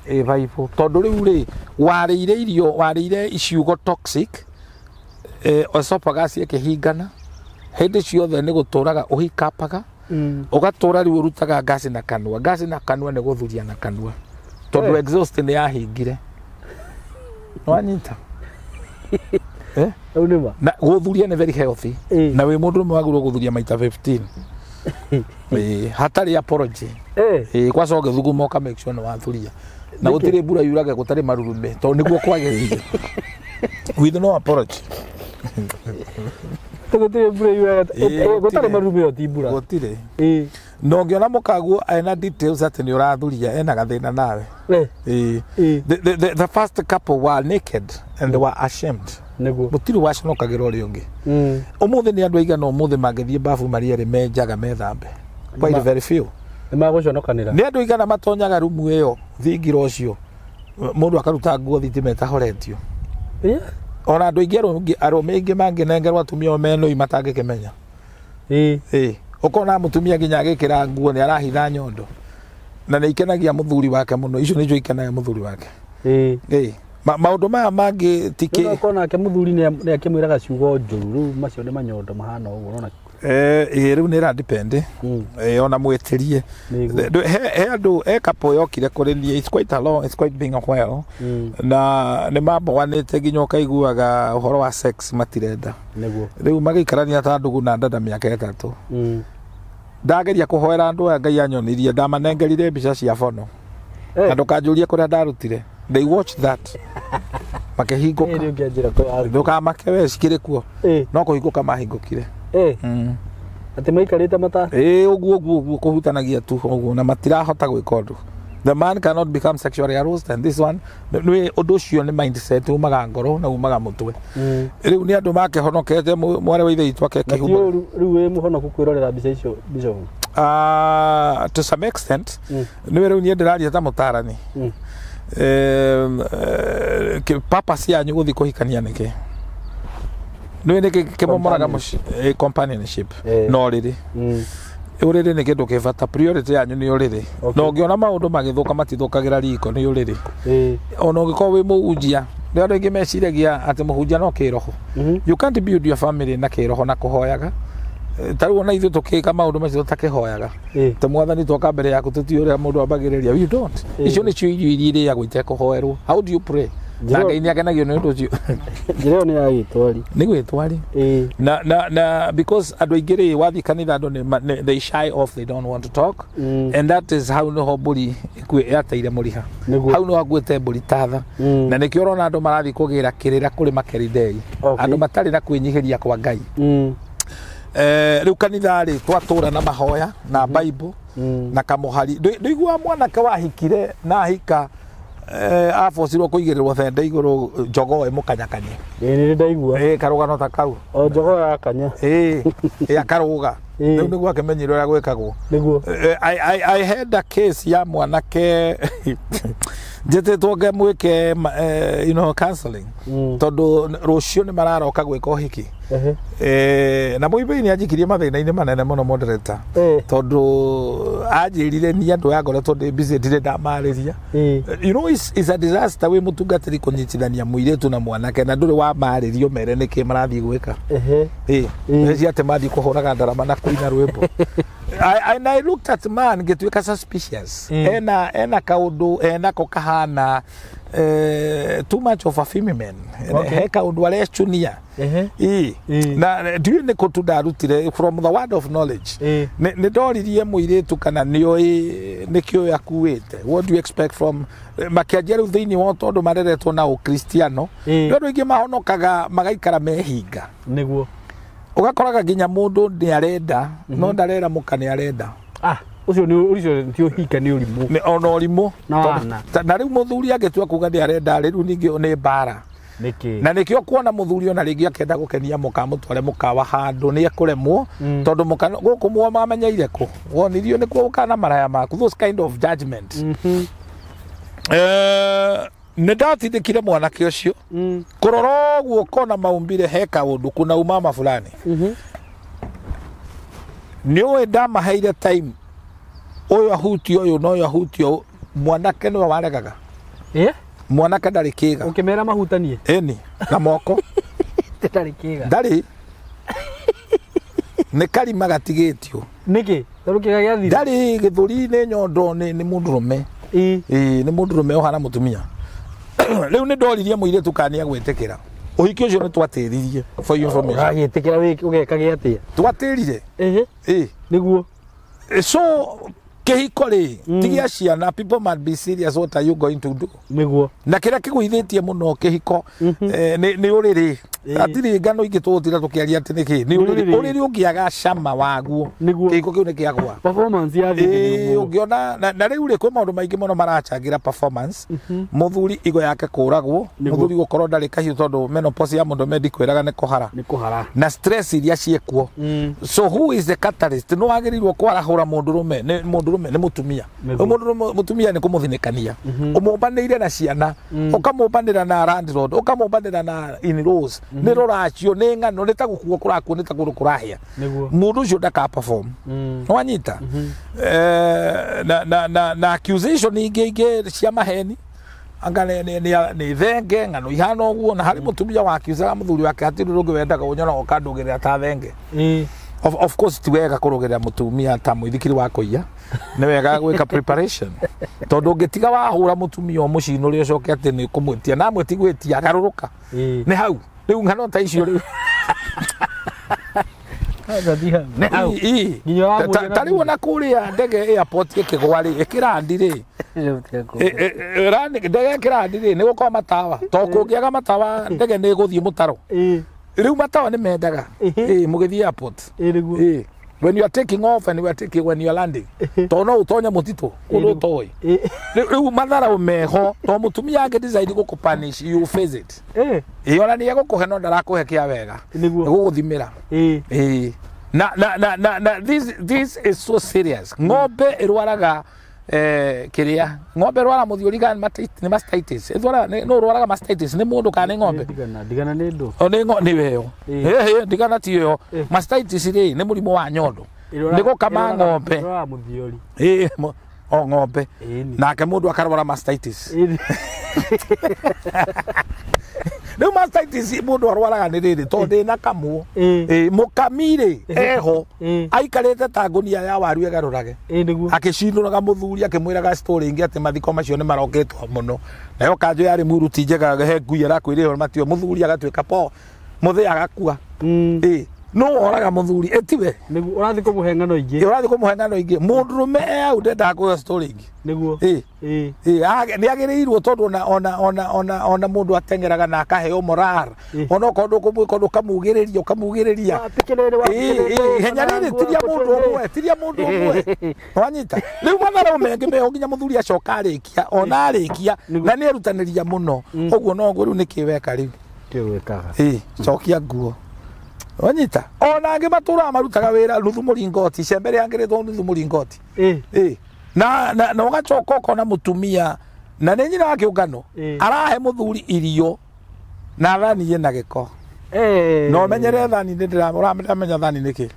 Ĩ baibũ, tondũ rĩu rĩ warĩire irio, warĩire iciugo toxic, esophagus ĩkĩhingana, hĩndĩ ciothe nĩ gũtũraga ũhikapaga. Ũgatũra rĩu ũrutaga ngasi na kanua, ngasi na kanua, nĩ gũthuria na kanua, tondũ exhaust nĩ yahingire. Nĩwanyita? Rĩu nĩ ma. Na gũthuria nĩ very healthy. Na wĩ mũndũ ũmwe wagĩrĩirwo gũthuria maita 15. Ĩĩ, hatarĩ apology. Ĩĩ, kwaca ũgĩthuguma ũka make sure nĩ wathuria na Nĩkĩ? Gũtirĩ mbura yuraga gũtarĩ marurume, tondũ nĩguo kwagĩrĩire, with no apology. Gũtirĩ mbura yuraga. Ĩĩ, Gũtarĩ gũtirĩ. marume ĩyo ti mbura. Gũtirĩ. Na ũngĩona mũkaguo ena details atĩ nĩ ũrathuria, ena gathĩna nawe. Ĩĩ. The first couple were naked and they were ashamed. Gũtirĩ waconokagĩra ũrĩa ũngĩ. Ũmũthĩ nĩ andũ aigana ũmũthĩ mangĩthiĩ babu marĩ erĩ menjaga methambe? Quite very few. Nĩ magũconokanĩra. Nĩ andũ aigana matonyaga rumu ĩyo thingira ũcio, mũndũ akaruta nguo thitima ĩtahoretio? Ona andũ aingĩ arũme aingĩ mangĩnengerwo atumia o menoi matangĩkĩmenya. Ĩĩ, ũkona mũtumia nginya agĩkĩra nguo nĩ arahitha nyondo, na nĩ ikenagia mũthuri wake mũno. Icio nĩcio ikenagia mũthuri wake. Ĩĩ. Maũndũ maya mangĩ ti Rĩu ũkona nake mũthuri nĩ akĩmwĩraga ciugo njũru, rĩu macio nĩ manyondo mahana ũguo ũrona. Rĩu nĩ ĩra depend ona mwĩtĩrie. Nĩguo. He andũ e couple yokire kũrĩ niĩ, it's quite a long, it's quite been a while, na nĩ mamboganĩte nginya ũkaiguaga ũhoro wa sex matirenda. Nĩguo. Rĩu magĩikarania ta ndugu na dada mĩaka 3. Ndageria kũhoera andũ aya, Ngai anyonirie, ndamanengerire mbica cia bono na ndũkanjũrie kũrĩa ndarutire. They watch that makĩhingũka. Ĩrĩ ũngĩanjĩra kũrĩa. Ndũkamake we, cikĩrĩ kuo. No kũhingũka mahingũkire. Atĩ maikarĩte mata. Ĩĩ, ũguo ũguo ũguo kũhutanagia tu ũguo na matirahota gwĩka ũndũ. The man cannot become sexually aroused and this one nĩ ũndũ ũcio nĩ mindset, umaga ngoro na umaga mũtwe. Rĩu nĩ andũ makĩhonokete, mwarĩ wa ithe witũ Na ti akekĩhumba. ũru rĩu wĩ mũhonoku kwĩrorera mbica icio, Bishop? To some extent. Nĩwe rĩu niĩ ndĩraria ta mũtarani. Purpose yanyu gũthiĩ kũhikania nĩkĩ? Nĩwe nĩkĩ kĩmomoraga mũciĩ? Companionship. Na ũrĩrĩ. Ũrĩrĩ nĩ kĩndũ kĩ bata, priority yanyu nĩ ũrĩrĩ. Okay. Na ũngĩona maũndũ magĩthũka, matithũkagĩra riko, nĩ ũrĩrĩ. Ona ũngĩkorwo wĩ mũhunjia, nĩ andũ aingĩ meciragia atĩ mũhunjia no kĩroho. You can't build your family na kĩroho na kũhoyaga. Ta rĩu ona ithuĩ tũkĩka maũndũ macio tũtakĩhoyaga, ta Mwathani twoka mbere yaku, tũtiũĩ ũrĩa mũndũ ambagĩrĩria. You don't. Icio nĩcio irio iria irĩagwo itekũhoerwo. How do you pray? Na Njĩra- Ngai nĩ akenagio nĩ ũndũ ũcio. Njĩra ĩyo nĩ ya gĩtwari. Nĩ gwĩtwari. Na because andũ aingĩ rĩ, wathiĩ kanitha andũ they shy off, they don't want to talk. And that is how nĩho mbũri yateire mũriha. Nĩguo. Hau nĩho akuĩte mbũri tatha. Na nĩkĩo ũrona andũ marathiĩ kũgĩra kĩrĩra kũrĩ makeridei. Okay. Andũ matarĩ na kwĩnyihĩria kwa Ngai. Rĩu kanitha rĩ, twatũra na mahoya na Bible na kamũhari. Ndũiguaga mwanake wahikire na ahika, abocirwo kũigĩrĩrwo thende igũrũ njogoo ĩmũkanyakanye? Ĩĩ, nĩ ndaigua. Karũgano ta kau. O njogoo ya kanya. Ĩĩ, akarũga. Rĩu nĩguo akĩmenyire ũrĩa gwĩkagwo. Nĩguo. I had a case ya mwanake njĩtĩtwo ngemwĩke counseling, tondũ rũciũ nĩ mararoka gwĩka ũhiki. Na mũibei nĩ anjikirie mathĩna-inĩ manene mũno, moderator, tondũ anjĩrire ni andũ aya ngoretwo ndĩ busy, ndirĩ ndamarĩria. It's a disaster wĩ mũtungatĩri kũnyitithania mũirĩtu na mwanake na ndũrĩ wamarĩrio mere nĩkĩ marathiĩ gwĩka. Ĩĩ, meci atĩ mathiĩ kũhũraga ndarama na kũina rwĩmbo. And I looked at man ngĩtuĩka suspicious. Ena kaũndũ enako kahana too much of a feminine. Okay. He kaũndũ arecunia. Ĩĩ. Na ndiũĩ nĩ kũ tu ndarutire from the word of knowledge. Nĩ ndoririe mũirĩtu kana nĩoĩ nĩkĩ ũyũ akuĩte. What do you expect from makĩanjia rĩu thĩinĩ wa tondũ mareretwo na ũkristiano. Nĩ andũ aingĩ mahonokaga magaikara mehinga. Nĩguo. Ũgakoraga nginya mũndũ nĩ arenda no ndarera mũka nĩ arenda. Ah, ũcio nĩ ũcio ti ũhika, nĩ ũrimũ. Nĩ ona ũrimũ. Na wana. Na rĩu mũthuri angĩtua kuga nĩ arenda rĩu ningĩ nĩ mbara. Nĩkĩ? Na nĩkĩo kuona mũthuri ona rĩngĩ akĩenda gũkenia mũka amũtware mũkawa handũ nĩ ekũremwo, tondũ mũka gũkũ muo mamenyeire kũ wonirio nĩkuo ũkana maraya maku, those kind of judgment. Nĩ ndatindĩkire mwanake ũcio kũrora ũguo kona maumbire he kaũndũ kuna umama fulani. Nĩ ũĩ ndamaheire time ũyũ ahutio ũyũ na ũyũ ahutio ũyũ, mwanake nĩwe waregaga. Mwanake ndarĩ kĩga. Ũkĩmera mahutanie? Ĩni na moko. Ndarĩ kĩga? Ndarĩ, nĩ karima gatigĩtio. Nĩkĩ? Tondũ kĩga gĩathira. Ndarĩ gĩthũri, nĩ nyondo, nĩ mũndũrũme. Ĩĩ, nĩ mũndũrũme ũhana mũtumia. Rĩu nĩ ndoririe mũirĩtu kana nĩ agwĩtĩkĩra ũhiki ũcio. Nĩ twatĩririe, for your information. Ũragĩtĩkĩra ũgekage atĩa? Twatĩrire. Ĩĩ. Nĩguo. So kĩhiko rĩ, ti gĩa ciana. People must be serious. What are you going to do? Nĩguo. Na kĩrĩa kĩgũithĩtie mũno kĩhiko nĩ ũrĩrĩ. Hatirĩ ngano ingĩ tũgũtira tũkĩaria atĩ nĩkĩ nĩ ũrĩrĩ. Ũrĩrĩ. Ũrĩrĩ ũngĩaga cama waguo, Nĩguo. kĩhiko kĩu nĩ kĩagwa. Performance ya thĩ. Ĩĩ, ũngĩona na rĩu rĩ, kwĩ maũndũ maingĩ mũno maracangĩra performance. Mũthuri igo yake kũragwo, Nĩguo. mũthuri gũkorwo ndarĩ kahiũ, tondũ menopause ya mũndũ ndikwĩraga nĩ kũhara Nĩ kũhara. na stress iria ciĩkuo. So who is the catalyst? Nĩ wagĩrĩirwo kwarahũra mũndũrũme? Nĩ mũndũrũme, nĩ mũtumia. Nĩguo. Mũndũrũme, mũtumia nĩ kũmũthinĩkania ũmũmbanĩire na ciana, ũkamũmbanĩra na landlord, ũkamũmbanĩra na in-laws, nĩ rũracio, nĩ ng'ano, nĩ ta gũkuo kũrakuo, nĩ ta kũndũ kũrahĩa. Nĩguo. Mũndũ ũcio ndaka perform. Wanyita? Na accusation ingĩ cia maheni, anga nĩ thenge, ng'ano ihana ũguo. Na harĩ mũtumia wakiucaga mũthuri wake hatirĩ ũndũ ũngĩ wendaga ũnyona ũkandũgĩrĩra ta thenge. Of course ti wega kũrũgĩrĩra mũtumia ta mũithikiri wa kũiya, nĩ wega gwĩka preparation, tondũ ũngĩtiga wahũra mũtumia o mũciĩ ũrĩa ũcoke atĩ nĩ kũmwĩtia na amwe ti gwĩtia agarũrũka. Nĩ hau rĩu ng'ano ta icio rĩu. Nĩ hau. Nginya wamũria na Ta rĩu ona kũrĩa ndege airport ĩkĩgwa rĩ, ĩkĩrandi rĩ, ndege ĩkĩrandi rĩ, nĩ gũkorwo matawa, to kũngĩaga matawa ndege nĩ ĩgũthiĩ mũtaro. Rĩu matawa nĩ mendaga mũgĩthiĩ airport. Nĩguo. When you are taking off and you are taking when you are landing, to no ũtonye mũtitũ kũndũ ũtoĩ. Rĩu matharaũ meho to mũtumia angĩ decide gũkũ punish, you face it. Ĩ ona nĩ egũkũhe no ndarakũhe kĩa wega. Nĩguo. Gũgũthimĩra. Ĩ na na na na na this is so serious. Ng'ombe ĩrwaraga kĩrĩa ng'ombe ĩrwaraga mũthiũri kana nĩ mastitis. Ĩrwaraga no ũrwaraga mastitis nĩ mũndũ kana nĩ ng'ombe? Ndigana, ndigana nĩ ndũ. O nĩ nĩ weyo. Ĩ ndigana ti yo. Mastitis rĩ nĩ mũrimũ wa nyondo. Nĩ gũkama ng'ombe. Ĩrwaraga mũthiũri. Ĩ o ng'ombe. Nake mũndũ akarwara mastitis. Rĩu mastitis mũndũ arwaraga nĩ rĩrĩ tondũ ndĩna kamwo. Mũkami rĩ eho aikarĩte ta ngũnia ya waru ĩgarũrage. Nĩguo. Akĩcinũraga mũthuri akĩmwĩraga story ĩngĩ atĩ mathiko macio nĩ marokĩtwo mũno. Nayo kanjũ yarĩ muruti njega he ngui arakwĩrĩrwo matio mũthuri agatuĩka po mũthĩ agakua. No woraga mũthuri ĩtiwe. Nĩguo ũrathiĩ kũmũhe ng'ano ingĩ. Ũrathiĩ kũmũhe ng'ano ingĩ. Mũndũrũme e hau ndendaga kũheo story ingĩ. Nĩguo. Nĩ agĩrĩirwo tondũ ona mũndũ ateng'eraga na akaheo moral. Ona okorwo ndũkũmwĩka ũndũ ũkamugĩrĩria ũkamugĩrĩria. Ihenya rĩrĩ tiria mũndũ ũmwe, tiria mũndũ ũmwe. Wanyita. Rĩu matharaũ mengĩ meho nginya mũthuri acoka arĩkia, ona arĩkia na nĩ erutanĩria mũno. Ũguo noguo rĩu nĩkĩ weka rĩu? Kĩo wĩkaga. Cokia nguo. Wanyita. Ona angĩ matũraga marutaga wĩra nuthu mũringoti, icembe rĩangĩrĩtwo nuthu mũringoti. Na na na ũgacoka ũkona mũtumia na nĩ nyina wa kĩũngano arahe mũthuri irio na thani ĩna gĩko. Na ũmenyere thani nĩ ndĩramenya thani nĩkĩ.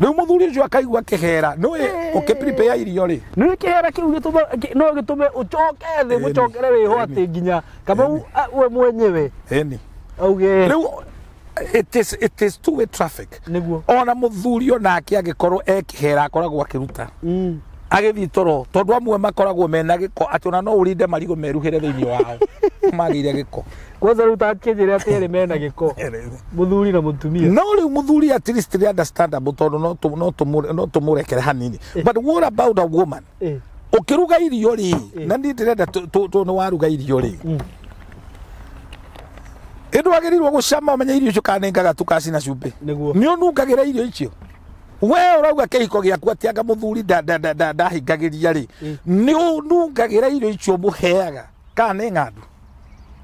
Rĩu mũthuri ũcio akaigua kĩhera, nĩũĩ ũkĩ-prepare irio rĩ. Nĩũĩ kĩhera kĩu gĩtũma no gĩtũme ũcoke thĩ mũcokere wĩho atĩ nginya Kamau we mwenyewe. Auge. Rĩu it is two way traffic. Nĩguo. Ona mũthuri onake angĩkorwo ekĩhera akoragwo akĩruta. Agĩthiĩ toro tondũ amwe makoragwo mena gĩko atĩ ona no ũrinde marigũ meruhĩre thĩinĩ wao magĩire gĩko. Kwanza rĩu takĩnjĩre atĩ erĩ mena gĩko, mũthuri na mũtumia. No rĩu mũthuri at least nĩ understandable tondũ no tũmũrekere hanini. But what about a woman? Ũkĩruga irio rĩ, na niĩ ndĩrenda tondũ nĩ waruga irio rĩ, ĩndũ wagĩrĩirwo gũcama ũmenye irio icio kana nĩ ngagatu kana cina cumbĩ. Nĩguo. Nĩ ũnungagĩra irio icio. We ũrauga kĩhiko gĩaku atĩ anga mũthuri ndahingagĩria rĩ, nĩ ũnungagĩra irio icio mũheaga kana nĩ ng'andu.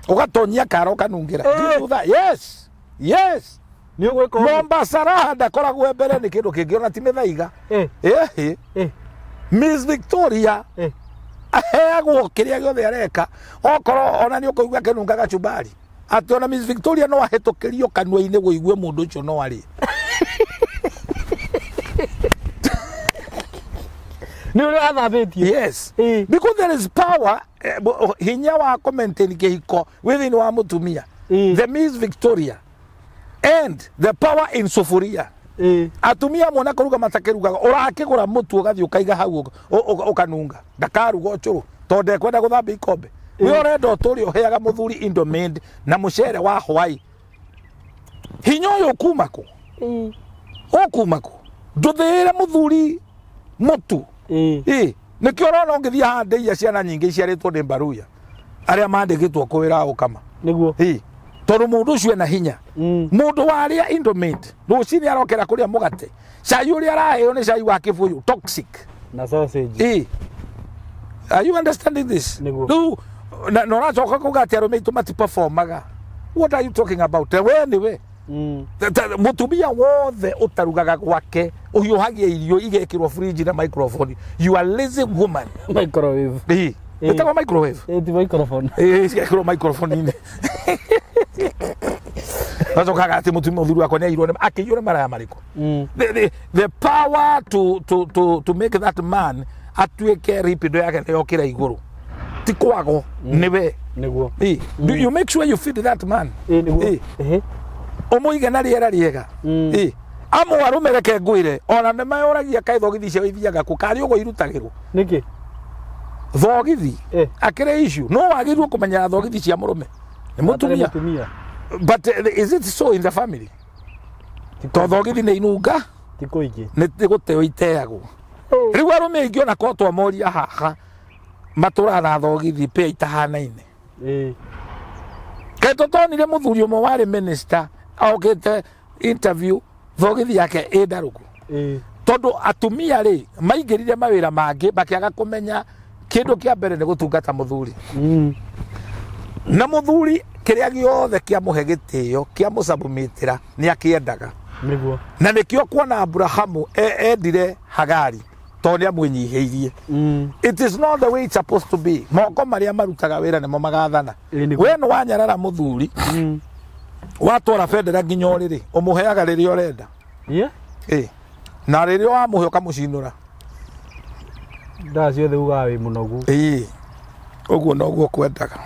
Ũgatonyia kara ũkanungĩra. Yes. Yes. Nĩ ũgwĩka ũguo? Mombasa raha ndakoragwo mbere nĩ kĩndũ kĩngĩ ona ti mĩthaiga. Miss Victoria aheagwo kĩrĩa gĩothe areka okorwo ona nĩ ũkũigua akĩnunga gacumbari. Atĩ ona Miss Victoria no ahĩtũkĩrio kanua-inĩ wũigue mũndũ ũcio no arĩe. Nĩ ũrĩa athambĩtie. Yes. Because there is power, hinya wa kũ-maintain kĩhiko wĩ thĩinĩ wa mũtumia. The Miss Victoria and the power in sufuria. Atumia amwe na kũruga matakĩrugaga, ũrakĩgũra mũtu ũgathiĩ ũkaiga hau ũkanunga. Ndakaruga ũcũrũ tondũ ndekwenda gũthambia ikombe. We ũrenda ũtũre ũheaga mũthuri Indomie na mũcere wa Hawaii. Hinya ũyũ ũkuma kũ? Ũkuma kũ? Ndũthĩĩre mũthuri mũtu. Nĩkĩo ũrona ũngĩthiĩ haha ndĩia ciana nyingĩ iciarĩtwo nĩ mbaruya arĩa mandĩkĩtwo kũwĩra gũkama. Nĩguo. Tondũ mũndũ ũcio ena hinya. Mũndũ warĩa Indomie rũcinĩ arokera kũrĩa mũgate. Cai ũrĩa araheo nĩ cai wa kĩbũyũ toxic. Na sausage. Are you understanding this? Nĩguo. Rĩu na ũracoka kuga atĩ arũme aitũ matiperformaga. What are you talking about? We nĩwe. Mũtumia wothe ũtarugaga gwake ũhiũhagia irio igekĩrwo fridge na microphone. You are lazy woman. Microwave. Ĩtagwo microwave. Ti microphone. Cigekĩrwo microphone-inĩ. Gacokaga atĩ mũtumia mũthuri wakwa nĩ aiyirwo akĩiywo nĩ maraya marĩkũ? The power to make that man atuĩke libido yake nĩ yokĩra igũrũ. Ti kwago nĩwe. Nĩguo. You make sure you feed that man. Nĩguo. Ũmũige na rĩera rĩega. Amwe arũme reke ngwĩre ona nĩ mayoragia kaĩ thogithi cio ithiaga kũ karĩ ũguo irutagĩrwo. Nĩkĩ? Thogithi akĩrĩ issue no wagĩrĩirwo kũmenyera thogithi cia mũrũme nĩ mũtumia. But is it so in the family? To thogithi nĩ inunga ti kũingĩ nĩ gũteo iteagwo. Rĩu arũme aingĩ ona korwo twamoria haha matũraga na thogithi pĩa itahanaine. Kaĩ tũtonire mũthuri ũmwe warĩ minister okĩte interview thogithi yake ĩ ndarũku. Tondũ atumia rĩ maingĩrire mawĩra mangĩ makĩaga kũmenya kĩndũ kĩa mbere nĩ gũtungata mũthuri. Na mũthuri kĩrĩa gĩothe kĩamũhe gĩtĩo kĩamũcabumĩtĩra nĩ akĩendaga. Nĩguo. Na nĩkĩo kuona Abrahamu endire Hagari tondũ nĩ amwĩnyihĩirie. It is not the way it's supposed to be. Moko marĩa marutaga wĩra nĩmo magathana. We nĩ wanyarara mũthuri watwara bendera nginya ũrĩrĩ ũmũheaga rĩrĩa ũrenda. Na rĩrĩa wamũhe ũkamũcinũra. Ndaa ciothe ugaga wĩ mũnogu. Ũguo noguo kwendaga.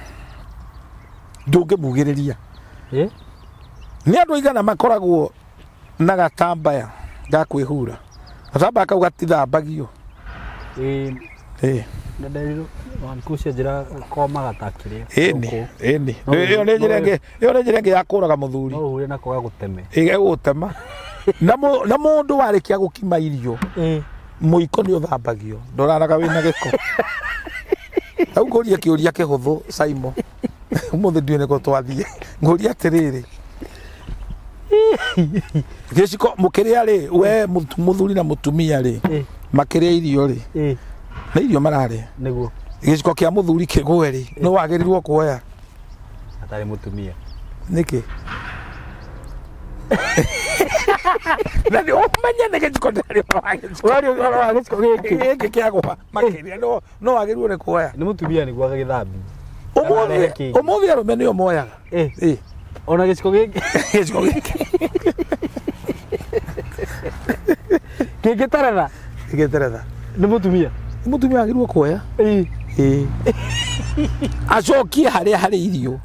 Ndũngĩmugĩrĩria. Nĩ andũ aigana makoragwo na gatambaya ga kwĩhura. Gatambaya kau gatithambagio. Njĩra komaga ta kĩrĩa. Ĩni. Ĩyo nĩ njĩra ĩngĩ, ĩyo nĩ njĩra ĩngĩ ya kũraga mũthuri. No ũhure nako gagũteme. Ĩgũgũtema. Na mũndũ warĩkia gũkima irio mũiko nĩ ũthambagio ndũraraga wĩna gĩko. Rĩu ngũrie kĩũria kĩhũthũ Simon. Ũmũthĩ ndiũĩ nĩkũ twathiĩ. Ngũrie atĩrĩrĩ. Gĩciko mũkĩrĩa rĩ we mũthuri na mũtumia rĩ makĩrĩa irio rĩ nĩ irio mararĩa. Nĩguo. Gĩciko kĩa mũthuri kĩgwe rĩ nĩ wagĩrĩirwo kuoya. Atarĩ mũtumia. Nĩkĩ? Na nĩ ũmenye nĩ gĩciko ndarĩ wa gĩciko. Ũraria ũhoro wa gĩciko gĩkĩ. Gĩkĩ kĩagũa makĩria no wagĩrĩirwo nĩ kuoya. Nĩ mũtumia nĩguo agagĩthambia. Ũmũthĩ arũme nĩo moyaga. Ona gĩciko gĩkĩ. Gĩciko gĩkĩ. Kĩngĩteretha. Kĩngĩteretha. Nĩ mũtumia. Nĩ mũtumia wagĩrĩirwo kuoya. Acokie harĩa harĩ irio.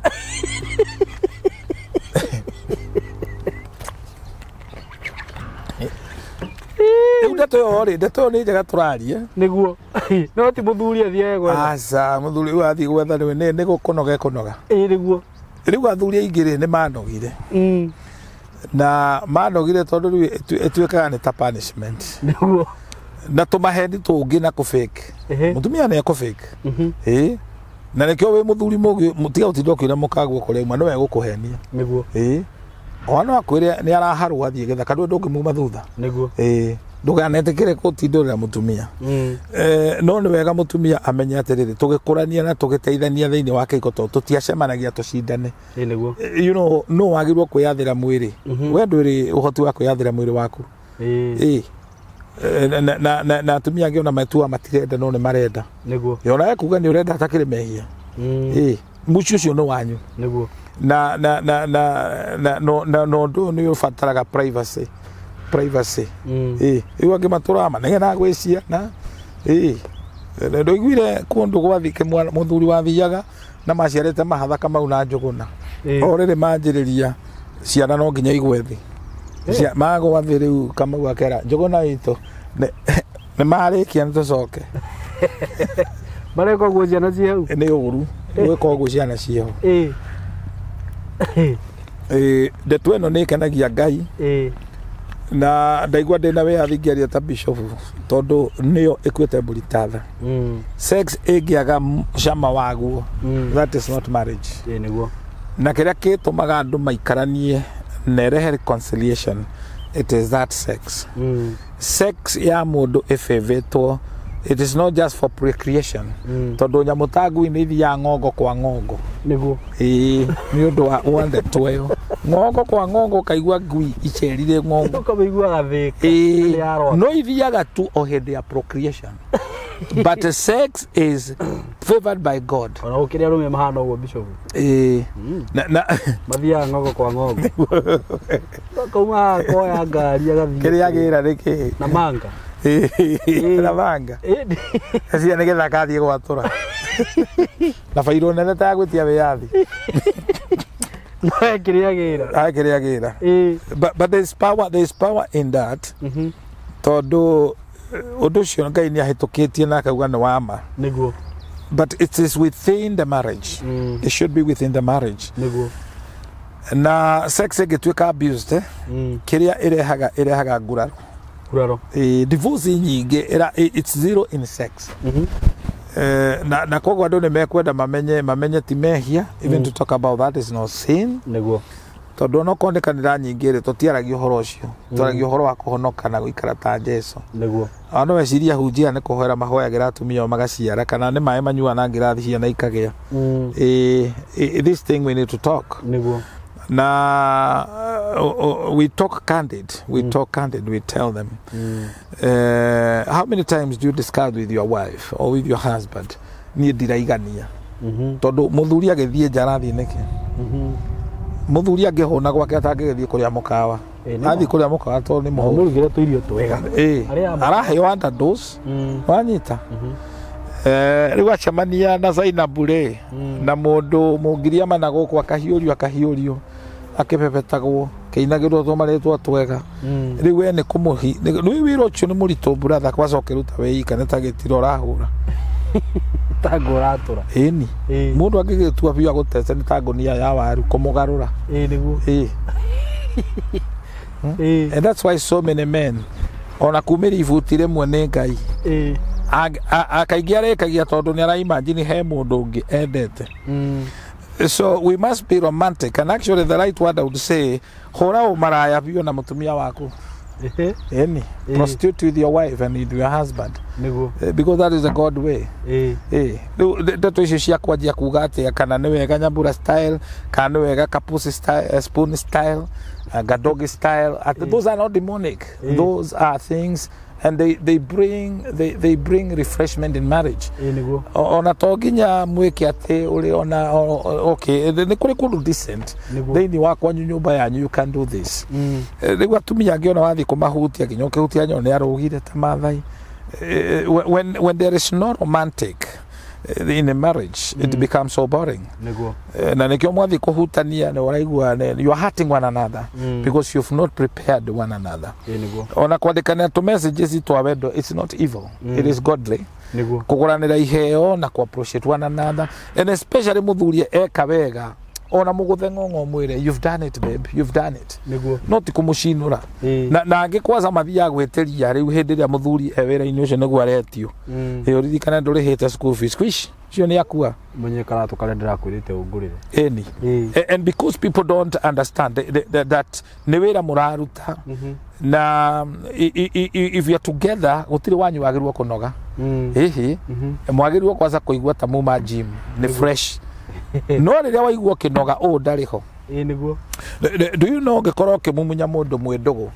Rĩu ndeto ĩyo rĩ, ndeto ĩyo nĩ njega tũraria. Nĩguo. No ti mũthuri athiage gwetha. Aca, mũthuri ũyũ athiĩ gwetha nĩ gũkũnoga ekũnoga. Nĩguo. Rĩu athuri aingĩ rĩ nĩ manogire. Na manogire tondũ rĩu ĩtuĩkaga nĩ ta punishment. Nĩguo. Na tũmaheni tũngĩ na kũ-fake. Mũtumia nĩ ekũ-fake. Na nĩkĩo wĩ mũthuri mũgĩ tiga gũtinda ũkĩũria mũkaguo kũrĩa auma nĩwe egũkũhenia. Nĩguo. Ona no akwĩre nĩ araharwo athiĩ gĩthaka ndũĩ ndũngĩmuma thutha. Nĩguo. Ndũkanetĩkĩre gũtindũrĩra mũtumia. No nĩ wega mũtumia amenye atĩrĩrĩ tũgĩkũrania na tũgĩteithania thĩinĩ wa kĩhiko tondũ tũtiacemanagia tũcindane. Nĩguo. You know, no wagĩrĩirwo kwĩyathĩra mwĩrĩ. We ndũrĩ ũhoti wa kwĩyathĩra mwĩrĩ waku. Na atumia angĩ ona matua matirenda no nĩ marenda. Nĩguo. Ona ekuga nĩ ũrenda atakĩrĩ mehia. Mũciĩ ũcio nĩ wanyu. Nĩguo. Na na na na na no na no ũndũ ũyũ nĩ ũbataraga privacy. Privacy. Rĩu angĩ matũraga manegena gwĩ ciana. Ndũiguire kũndũ gwathi mũthuri wathiaga na maciarĩte mahatha Kamau na Njũgũna. O rĩrĩ manjĩrĩria ciana no nginya igwe thĩ. Magwa thĩ rĩu Kamau akera Njũgũna witũ nĩ marĩkia nĩ tũcoke. Mareka ũguo ciana ciĩ hau? Nĩ ũru gwĩka ũguo ciana ciĩ ho. Ndeto ĩno nĩ ĩkenagia Ngai. Na ndaigua ndĩna wĩyathi ngĩaria ta bishop tondũ nĩyo ĩkuĩte mbũri ta tha. Sex ĩngĩaga cama waguo, that is not marriage. Nĩguo. Na kĩrĩa gĩtũmaga andũ maikaranie na ĩrehe reconciliation, it is that sex. Sex ya mũndũ ĩbĩbĩtwo, it is not just for procreation. Tondũ nyamũ ta ngui nĩ ithiaga ng'ongo kwa ng'ongo. Nĩguo. Nĩ ũndũ wa ndeto ĩyo. Ng'ongo kwa ng'ongo ũkaigua ngui icerire ng'ongo. Ũkamĩigua gathĩka. No ithiaga tu o hĩndĩ ya procreation. But sex is favored by God. Ona gũkĩrĩ arũme mahana ũguo bishop. Na mathiaga ng'ongo kwa ng'ongo. Akauma akoya ngari agathiĩ. Kĩrĩa agĩra nĩ kĩĩ? Na manga. Na manga. Cia nĩgetha akathiĩ gwatũra. Na bairũ nene ta ya gwĩtia wĩyathi. No kĩrĩa gĩra. He kĩrĩa gĩra. But there is power in that, tondũ ũndũ ũcio Ngai nĩ ahĩtũkĩtie na akauga nĩ wa ma. But it is within the marriage. It should be within the marriage. Na sex ĩngĩtuĩka abused, kĩrĩa ĩrehaga nguraro. Nguraro. Divorce nyingĩ it's zero in sex. Na koguo andũ nĩ mekwenda mamenye ti mehia even to talk about that is not sin, tondũ onokorwo nĩ kanitha nyingĩ rĩ, tũtiaragia ũhoro ũcio, twaragia ũhoro wa kũhonoka na gũikara ta Jesu. Ona no weciria hunjia nĩ kũhoera mahoyagĩra atumia ao magaciara, kana nĩ maĩ manyuaga na ngirathi ciana ikagĩa. This thing we need to talk. Na we talk candid, we talk candid, we tell them, how many times do you discuss with your wife or with your husband, niĩ ndiraigania? Tondũ mũthuri agĩthiĩ nja arathiĩ nĩkĩ? Mũthuri angĩhũna gwake atangĩgĩthiĩ kũrĩa mũkawa? Ĩ, nĩ ma. Athiĩ kũrĩa mũkawa tondũ nĩ mũhũnu. Mũrugĩre tũirio twega. Arĩa Araheo underdose. Wanyita? Rĩu acemania na Zainabu rĩ, na mũndũ mũngiriama na gũkũ akahiũrio akĩbebetagwo, kĩinagĩrwo tũmarĩtwa twega. Rĩu we nĩ kũmũhi rĩu wĩra ũcio nĩ mũritũ, brother, kwaca ũkĩruta wĩika nĩ ta gĩtiro ũrahũra. Ta ngũratũra. Ĩni. Mũndũ angĩgĩtua biũ agũtece nĩ ta ngũnia ya waru kũmũgarũra. Ĩ nĩguo. And that's why so many men ona kumĩria ibuti rĩmwe nĩ Ngai. Kaingĩ arĩkagia tondũ nĩ araimagine he mũndũ ũngĩ endete. So we must be romantic, and actually the right word I would say, hũra ũmaraya biũ na mũtumia waku. Ĩni. Prostitute with your wife and with your husband. Because that is the God way. Rĩu ndeto icio cia kwanjia kuga atĩa, kana nĩ wega nyambura style, kana nĩ wega kapusi style, spoon style, gadogi style, those are not demonic. Those are things and they bring refreshment in marriage. Ĩ nĩguo. Ona to nginya mwĩke atĩ ũrĩ ona okay, nĩ kũrĩ kũndũ decent thĩinĩ wa kwanyu, nyũmba yanyu, you can do this. Rĩu atumia angĩ ona wathiĩ kũmahutia, nginya ũkĩhutia nyono nĩ arũgire ta Mathai. When there is no romantic in a marriage, it becomes so boring. Na nĩkĩo mwathiĩ kũhutania nĩ ũraigua you are hurting one another because you've not prepared one another. Ĩ nĩguo. Ona kwandĩkanĩra tũ messages twa wendo, it's not evil. It is godly. Kũgũranĩra iheo na ku appreciate one another, and especially mũthuri eka wega, ona mũgũthe ng'ong'o mwĩre, "You've done it, babe, you've done it." No ti kũmũcinũra. Na angĩ kwaza mathiaga gwĩtĩria rĩu hĩndĩ ĩrĩa mũthuri e wĩra-inĩ ũcio nĩguo aretio. Ĩ ũririkane ndũrĩhĩte school fees, squish cio nĩ akua. Mwenye karatũ karĩa ndĩrakwĩrĩte ũngũrĩre. Ĩni. And because people don't understand that nĩ wĩra mũraruta, na if you are together gũtirĩ wanyu wagĩrĩirwo kũnoga. Ĩhĩ, mwagĩrĩirwo kwaza kũigua ta muma gym nĩ fresh, no rĩrĩa waigua ũkĩnoga ũũ ndarĩ ho. Ĩ nĩguo. Do you know ũngĩkorwo ũkĩmumunya mũndũ mwĩ ndũgũ,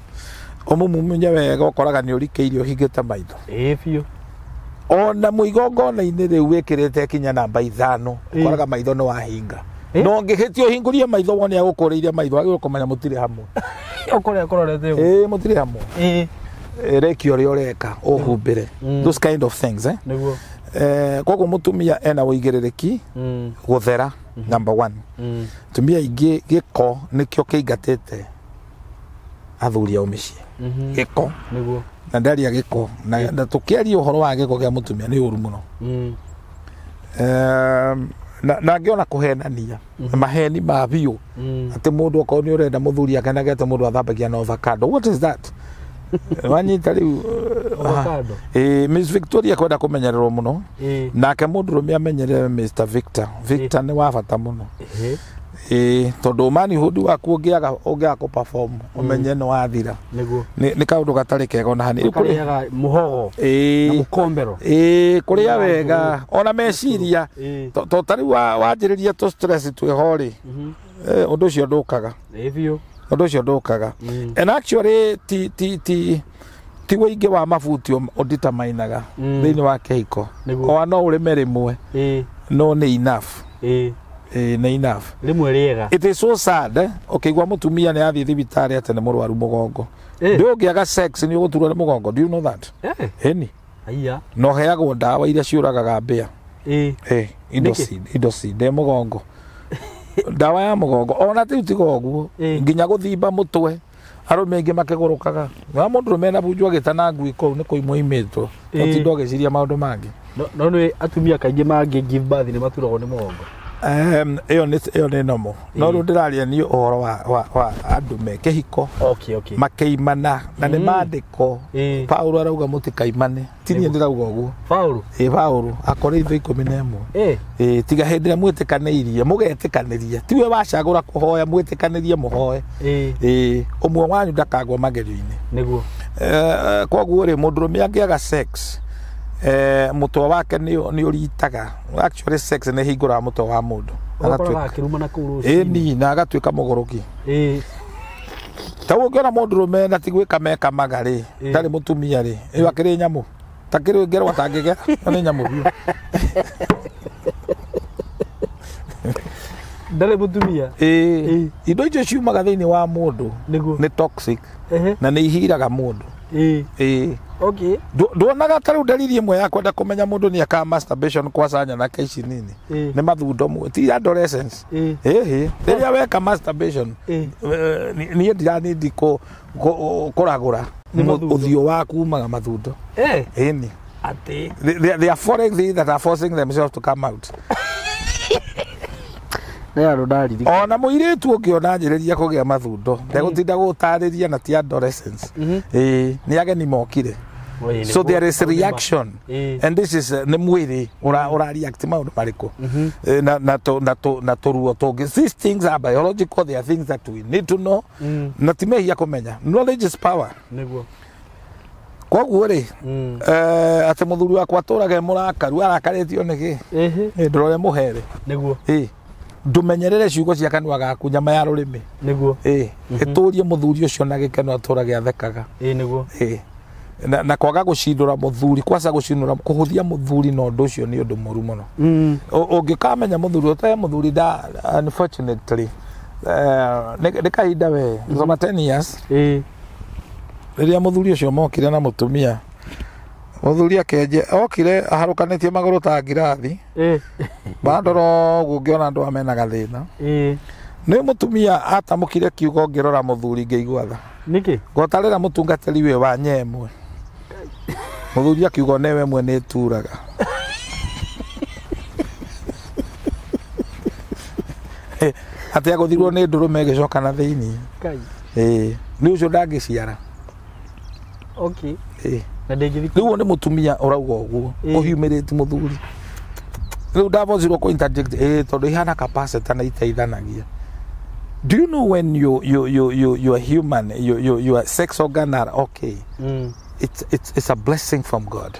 ũmũmumunye wega, ũkoraga nĩ ũrikĩirie ũhingĩte maitho? Ĩ biũ. Ona mũigongona-inĩ rĩu wĩkĩrĩte kinya namba 5, ũkoraga maitho nĩ wahinga. No ũngĩhĩtia ũhingũrie maitho wone agũkũrĩire maitho, wagĩrĩirwo kũmenya mũtirĩ hamwe. Ũkũrĩa kũrorete ũguo. Ĩ, mũtirĩ hamwe. Reki ũrĩa ũreka ũhumbĩre. Those kind of things, eh? Koguo mũtumia ena ũigĩrĩrĩki gũthera, number one. Atumia aingĩ gĩko nĩkĩo kĩingatĩte athuri ao mĩciĩ. Gĩko. Na ndaria gĩko na tũkĩaria ũhoro wa gĩko kĩa mũtumia nĩ ũru mũno. Na ngĩona kũhenania maheni ma biũ, atĩ mũndũ okorwo nĩ ũrenda mũthuri akenagete, mũndũ athambagia na avocado, what is that? Wanyita rĩu? Avocado. Miss Victoria kwenda kũmenyererwo mũno. Nake mũndũrũme amenyerere Mr Victor. Victor nĩ wa bata mũno. Ĩĩ, tondũ manhood waku ũngĩaga kũ perform, ũmenye nĩ wathira. Nĩ kaũndũ gatarĩ kega ona hanini. Rĩu Karĩaga mũhogo na mũkombero. Ĩĩ, kũrĩa wega ona meciria. To ta rĩu wanjĩrĩria tũ stress twĩho rĩ, ũndũ ũcio ndũkaga. Ĩ biũ. Ũndũ ũcio ndũkaga. And actually ti ũingĩ wa mabuti ũnditamainaga thĩinĩ wa kĩhiko. Oa no ũrĩme rĩmwe, no nĩ enough. Ĩĩ, nĩ enough. Rĩmwe rĩega. It is so sad, eh? Ũkĩigua mũtumia nĩ athiĩ thibitarĩ atĩ nĩ mũrwaru mũgongo. Ndũngĩaga sex nĩ ũgũturwo nĩ mũgongo, do you know that? Ĩni. Haiya. No heagwo ndawa iria ciũragaga mbĩa. Indocid, Indocid, ndĩ mũgongo. Ndawa ya mũgongo ona ti tiga ũguo nginya gũthimba mũtwe arũme aingĩ makĩgũrũkaga na mũndũ rũme na bunjwo agĩtana ngui kũu nĩ kũimwo imĩtwo ũtinda ũgĩciria maũndũ mangĩ. No nĩ atumia kaingĩ mangĩ give birth nĩ maturagwo nĩ mũgongo. Ĩyo nĩ normal. No rĩu ndĩraria niĩ ũhoro wa andũ me kĩhiko. Okay, okay. Makĩimana na nĩ maandĩko. Paulo arauga mũtikaimane. Ti niĩ ndĩrauga ũguo. Paulo? Ĩ Paulo Akorintho 11. Ĩ tiga hĩndĩ ĩrĩa mwĩtĩkanĩirie mũgetĩkanĩria. Tiwe wacagũra kũhoya mwĩtĩkanĩrie mũhoe. Ĩ ũmwe wanyu ndakagwa magerio-inĩ. Nĩguo. Koguo rĩ mũndũrũme angĩaga sex mũtwe wake nĩ ũritaga. Actually sex nĩ hingũraga mũtwe wa mũndũ. Ĩni na agatuĩka mũgũrũki. Ta ũngĩona mũndũrũme na ti gwĩka mekamaga rĩ, ndarĩ mũtumia rĩ, ĩyo akĩrĩ nyamũ. Ta kĩrĩ ngerwa atangĩgera, nĩ nyamũ biũ. Ndarĩ mũtumia. Ĩĩ. Indo icio ciumaga thĩinĩ wa mũndũ nĩ toxic na nĩ ihiraga mũndũ. Ĩĩ. Okay. Nduonaga ta rĩu ndariri ĩmwe ya kwenda kũmenya mũndũ nĩ ekaga masturbation kwaca nyanake ici nini nĩ mathundo mwe ti adolescence. Ĩhĩ rĩrĩa weka masturbation niĩ ndiranindi kũragũra ũthiũ waku umaga mathundo. Ĩni Atĩ they are foreign things that are forcing themselves to come out. Ona mũirĩtu ũngĩona anjĩrĩria kũgĩa mathundo ndegũtinda gũtarĩria na ti adolescence. Ĩĩ nĩ ageni mokire. So there is a reaction. And this is nĩ mwĩrĩ ura react maũndũ marĩkũ na tũruo tũngĩ. These things are biological, they are things that we need to know. Na ti mehia kũmenya. Knowledge is power. Nĩguo. Koguo rĩ atĩ mũthuri wakwa atũrage mũrakaru arakarĩtio nĩkĩ? Ndũrore mũhere. Nĩguo. Ĩĩ ndumenyerere ciugo cia kanua gaku nyama ya rũrĩmĩ. Nĩguo. Ĩĩ ĩtũrie mũthuri ũcio na gĩkeno atũrage athekaga. Ĩĩ nĩguo. Ĩĩ na kwaga gũcindũra mũthuri kwaca gũcindũra kũhũthia mũthuri na ũndũ ũcio nĩ ũndũ mũru mũno. Ũngĩkamenya mũthuri ũtae mũthuri da unfortunately nĩ kahinda we thoma 10 years. Ĩĩ rĩrĩa mũthuri ũcio mokire na mũtumia mũthuri akenje okire aharũkanĩtie magũrũ ta ngirathi. Bandora ũguo ngĩona andũ amena gathĩna. Nĩ mũtumia atamũkire kiugo ngĩrora mũthuri ngĩigua tha. Nĩkĩ? Ngotarĩra mũtungatĩri wĩ wa nyemwe. Mũthuri akiuga newe mwene ĩturaga. Atĩ agũthirwo nĩ ndũrũme ĩgĩcoka na thĩinĩ. Ĩĩ nĩ ũcio ndangĩciara. Okay. Ĩĩ na ndĩngĩthi. Rĩu nĩ mũtumia ũrauga ũguo ũhiumĩrĩte mũthuri. Rĩu ndabocirwo kũ interject tondũ ihana capacity na iteithanagia. Do you know when you are human, your sex organ are okay? It's a blessing from God.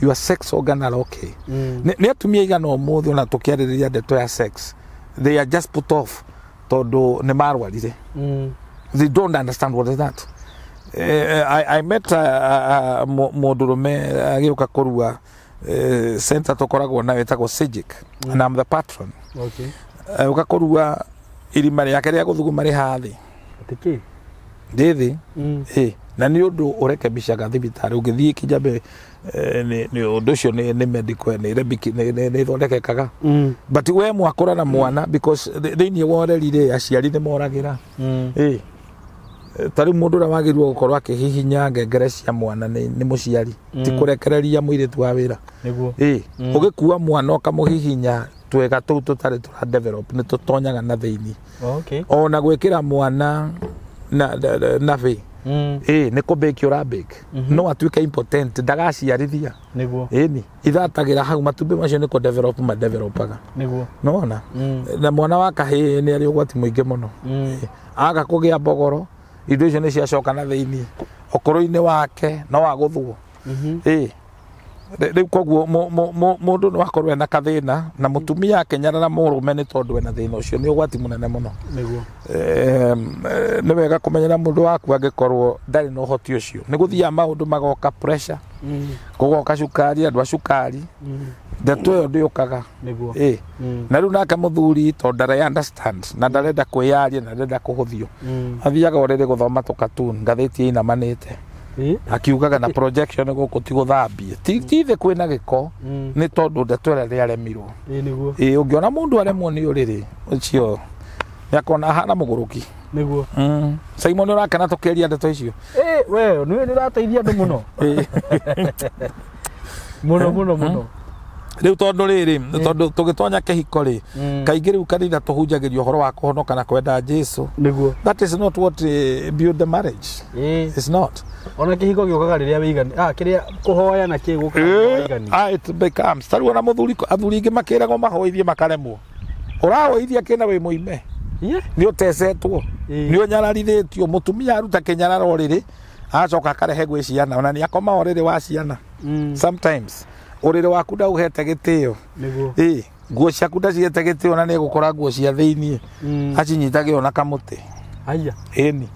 Your sex organ are okay. Nĩ atumia igana ũmũthĩ ona tũkĩarĩrĩria ndeto ya sex, they are just put off tondũ nĩ marwarire. They don't understand what is that. I met mũndũrũme agĩũka kũrua center tũkoragwo nayo ĩtagwo Sigic, and I'm the patron. Okay. Ũka kũrua irima rĩake rĩa gũthuguma rĩ haha thĩ. Atĩ kĩ? Ndĩ thĩ. Ĩ na nĩ ũndũ ũrekebicaga thibitarĩ ũngĩthiĩ Kijabe nĩ ũndũ ũcio nĩ medical nĩ ĩthondekekaga. But we mwakũra na mwana because thĩinĩ wa ũreri rĩ aciari nĩ moragĩra. Ĩ ta rĩu mũndũ ũrĩa wagĩrĩirwo gũkorwo akĩhihinya ngengere cia mwana nĩ mũciari, ti kũrekereria mũirĩtu wa wĩra. Nĩguo. Ĩ ũgĩkua mwana ũkamũhihinya twega tũu tũtarĩ tũra develop nĩ tũtonyaga na thĩinĩ. Okay. Ona gwĩkĩra mwana na nabĩ. Ĩ nĩ kũbake ũrabake. No atuĩke impotent ndagaciarithia. Nĩguo. Ĩni ithatagĩra hau matumbĩ macio nĩ kũ develop madevelopaga. Nĩguo. Nĩwona? Na mwana wa kahĩĩ nĩ arĩ ũgwati mũingĩ mũno. Aga kũgĩa mbogoro indo icio nĩ ciacoka na thĩinĩ ũkũrũ-inĩ wake no agũthwo. Ĩ rĩu koguo mũndũ no akorwo ena kathĩna na mũtumia akĩnyarara mũrũme nĩ tondũ ena thĩna ũcio nĩ ũgwati mũnene mũno. Nĩguo. Nĩ wega kũmenyera mũndũ waku angĩkorwo ndarĩ na ũhoti ũcio. Nĩ gũthiaga maũndũ magoka pressure, kũgoka cukari, andũ a cukari, ndeto ĩyo ndĩũkaga. Nĩguo. Ĩ na rĩu nake mũthuri tondũ ndare understand na ndarenda kwĩyaria na ndarenda kũhũthio athiaga ũrĩrĩ gũthoma tũkatuni ngathĩti ĩinamanĩte. Akiugaga na projection gũkũ ti gũthambie, ti thĩ kwĩna gĩko, nĩ tondũ ndeto ĩrĩa nĩaremirwo. Nĩguo. Ĩ ũngĩona mũndũ aremwo nĩ ũrĩrĩ ũcio nĩakona ahana mũgũrũki. Nĩguo. Simon ũrakena tũkĩaria ndeto icio. We nĩ ũrateithia andũ mũno. Mũno mũno mũno. Rĩu tondũ rĩrĩ, tondũ tũgĩtonya kĩhiko rĩ, kaingĩ rĩu kanitha tũhunjagĩrio ũhoro wa kũhonoka na kwenda Jesu. Nĩguo. That is not what build the marriage. It's not. Ona kĩhiko gĩũkaga rĩrĩa wĩigani, kĩrĩa kũhoya na kĩ gũkaga wĩigani. It becomes tarĩu ona mũthuri, athuri aingĩ makĩragwo mahoithie makaremwo. Ũrahoithia kĩna wĩ mũime. Nĩ ũtecetwo, nĩ ũnyararithĩtio. Mũtumia aruta kĩnyararo rĩrĩ, acoka akarehe gwĩ ciana, ona nĩ akoma ũrĩrĩ wa ciana. Sometimes ũrĩrĩ waku ndaũhete gĩtĩo. Nĩguo. Nguo ciaku ndacihete gĩtĩo na nĩegũkora nguo cia thĩiniĩ. Acinyitage ona kamũtĩ. Haya. Ĩni.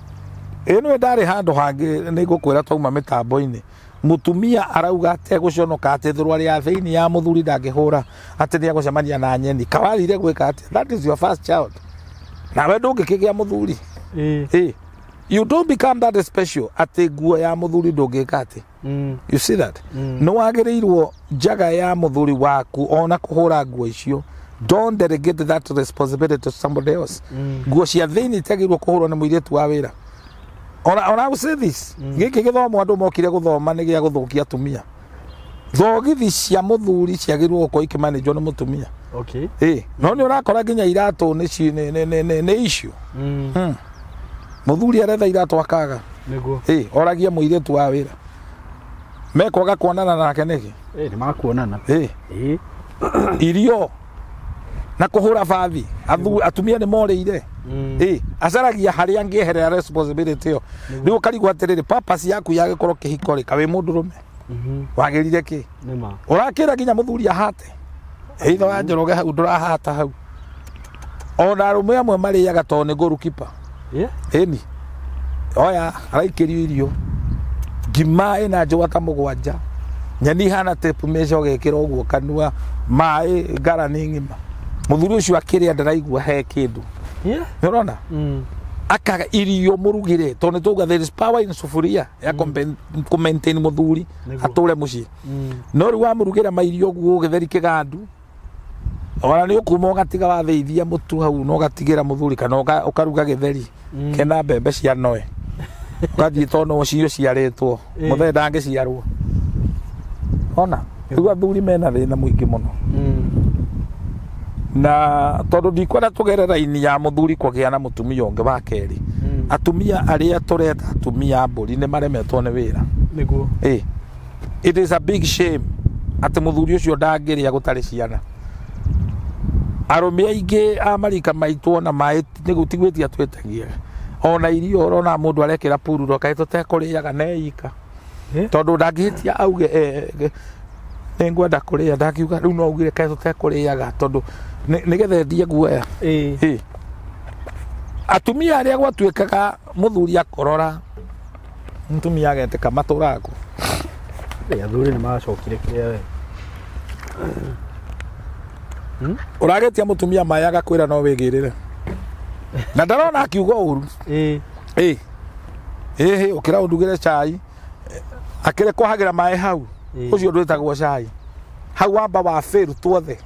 Ĩ nĩwe ndarĩ handũ hangĩ nĩngũkwĩra twauma mĩtambo-inĩ. Mũtumia arauga atĩ egũconoka atĩ thũrũarĩ ya thĩiniĩ ya mũthuri ndangĩhũra, atĩ nĩegũcemania na nyeni. Kawarire gwĩka atĩa? That is your first child. Nawe ndũngĩkĩgĩa mũthuri. You don't become that special atĩ nguo ya mũthuri ndũngĩka atĩ. You see that? Nĩ wagĩrĩirwo njaga ya mũthuri waku ona kũhũra nguo icio. Don't delegate that responsibility to somebody else. Nguo cia thĩinĩ itiagĩrĩirwo kũhũrwo nĩ mũirĩtu wa wĩra. Ona I will say this. Gĩkĩ gĩthomo andũ mokire gũthoma nĩ gĩa gũthũkia atumia. Thogithi cia mũthuri ciagĩrĩirwo gũkorwo ikĩmanĩjwo nĩ mũtumia. Okay. No nĩ ũrakora nginya iratũ nĩ issue. Mũthuri aretha iratũ akaga. Nĩguo. Oragia mũirĩtu wa wĩra. Mekwaga kuonana nake nĩkĩ? Nĩ makuonana. Irio na kũhũra bathi. Atumia nĩ morĩire. Acaragia harĩa angĩeherera responsibility ĩyo. Rĩu ũkarigwo atĩrĩrĩ, purpose yaku ya gĩkorwo kĩhiko rĩ, ka wĩ mũndũrũme. Wagĩrire kĩ? Nĩma. Ũrakĩra nginya mũthuri ahate. Itho wa Njoroge hau ndũrahata hau. Ona arũme amwe marĩaga tondũ nĩ goalkeeper. Ĩni. Oya, araikĩrio irio. Ngima ĩna njũa ta mũgwanja. Nyeni ihana tape measure ũgekĩra ũguo kanua, maĩ ngarani ng'ima. Mũthuri ũcio akĩrĩa ndaraigua he kĩndũ. Nĩ ũrona? Akaga irio mũrugĩre tondũ nĩ tauga there is power in sufuria ya kũ maintain mũthuri atũre mũciĩ. No rĩu wamũrugĩra mairio ũguo gĩtheri kĩgandu, ona nĩ ũkuma ũgatiga wathĩithia mũtu hau na ũgatigĩra mũthuri kana ũkaruga gĩtheri kena mbembe cia noe. Ũgathiĩ tondũ no cio ciarĩtwo mũthee ndangĩciarwo. Ona rĩu athuri mena thĩna mũingĩ mũno. Na tondũ ndikwenda tũgerera raini ya mũthuri kũgĩa na mũtumia ũngĩ wa kerĩ. Atumia arĩa tũreta atumia a mbũri nĩ maremetwo nĩ wĩra. Nĩguo. It is a big shame atĩ mũthuri ũcio ndangĩrĩa gũtarĩ ciana. Arũme aingĩ a marika maitũ ona maĩ nĩ gwĩtia twĩtagia. Ona irio ũrona mũndũ arekĩra pururo kaĩ tũtekũrĩaga neika. Tondũ ndangĩhĩtia auge nĩngwenda kũrĩa, ndakiuga rĩu no augire kaĩ tũtekũrĩaga tondũ nĩgetha endie guoya. Atumia arĩa gwatuĩkaga mũthuri akorora mũtumia agetĩka matũraga kũ. Athuri nĩ macokire kĩrĩa we. Ũragetia mũtumia maĩ agakwĩra no wĩgĩrĩre. Na ndarona akiuga ũru. Ũkĩra ũndugĩre cai, akĩrĩ kwahagĩra maĩ hau. Ũcio ndwĩtagwo cai. Hau wamba wa fail tuothe.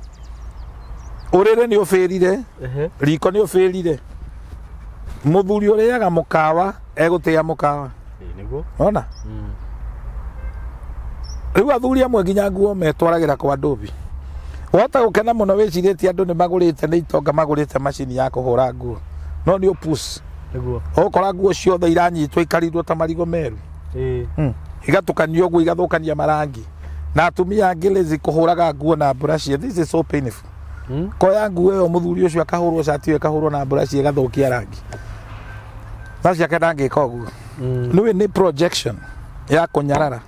Ũrĩrĩ nĩ ũbĩrire, riko nĩ ũbĩrire. Mũthuri ũrĩaga mũkawa egũtĩa mũkawa. Nĩguo. Ona? Rĩu athuri amwe nginya nguo metwaragĩra kwa ndũbi. Wahota gũkena mũno wĩcirĩtie andũ nĩ magũrĩte nĩ itonga magũrĩte macini ya kũhũra nguo. No nĩ ũpush. Nĩguo. Ũgũkora nguo ciothe iranyitwo ikarindwo ta marigũ meru. Igatukanio ũguo igathũkania marangi. Na atumia angĩ lazy kũhũraga nguo na brush. This is so painful. Koya nguo ĩyo mũthuri ũcio akahũrwo cati ĩyo ĩkahũrwo na brush ĩgathũkia rangi. Na ciake ndangĩka ũguo. Nĩũĩ nĩ projection ya kũnyarara.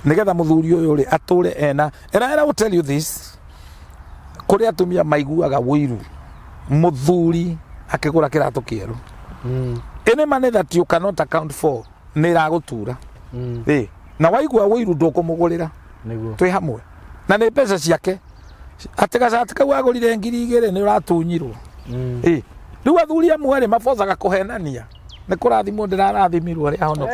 Nĩgetha mũthuri ũyũ rĩ atũre ena. And I will tell you this. Kũrĩ atumia maiguaga ũiru mũthuri akĩgũra kĩratũ kĩerũ. Any money that you cannot account for nĩ ĩragũtura. Na waigua ũiru ndũkũmũgũrĩra. Nĩguo. Twĩ hamwe. Na nĩ mbeca ciake. Atĩ gacati kau agũrire 2000 nĩ ũratunyirwo. Rĩu athuri amwe rĩ mabocaga kũhenania. Nĩ kũrathimwo ndĩrarathimirwo arĩa ahonoku.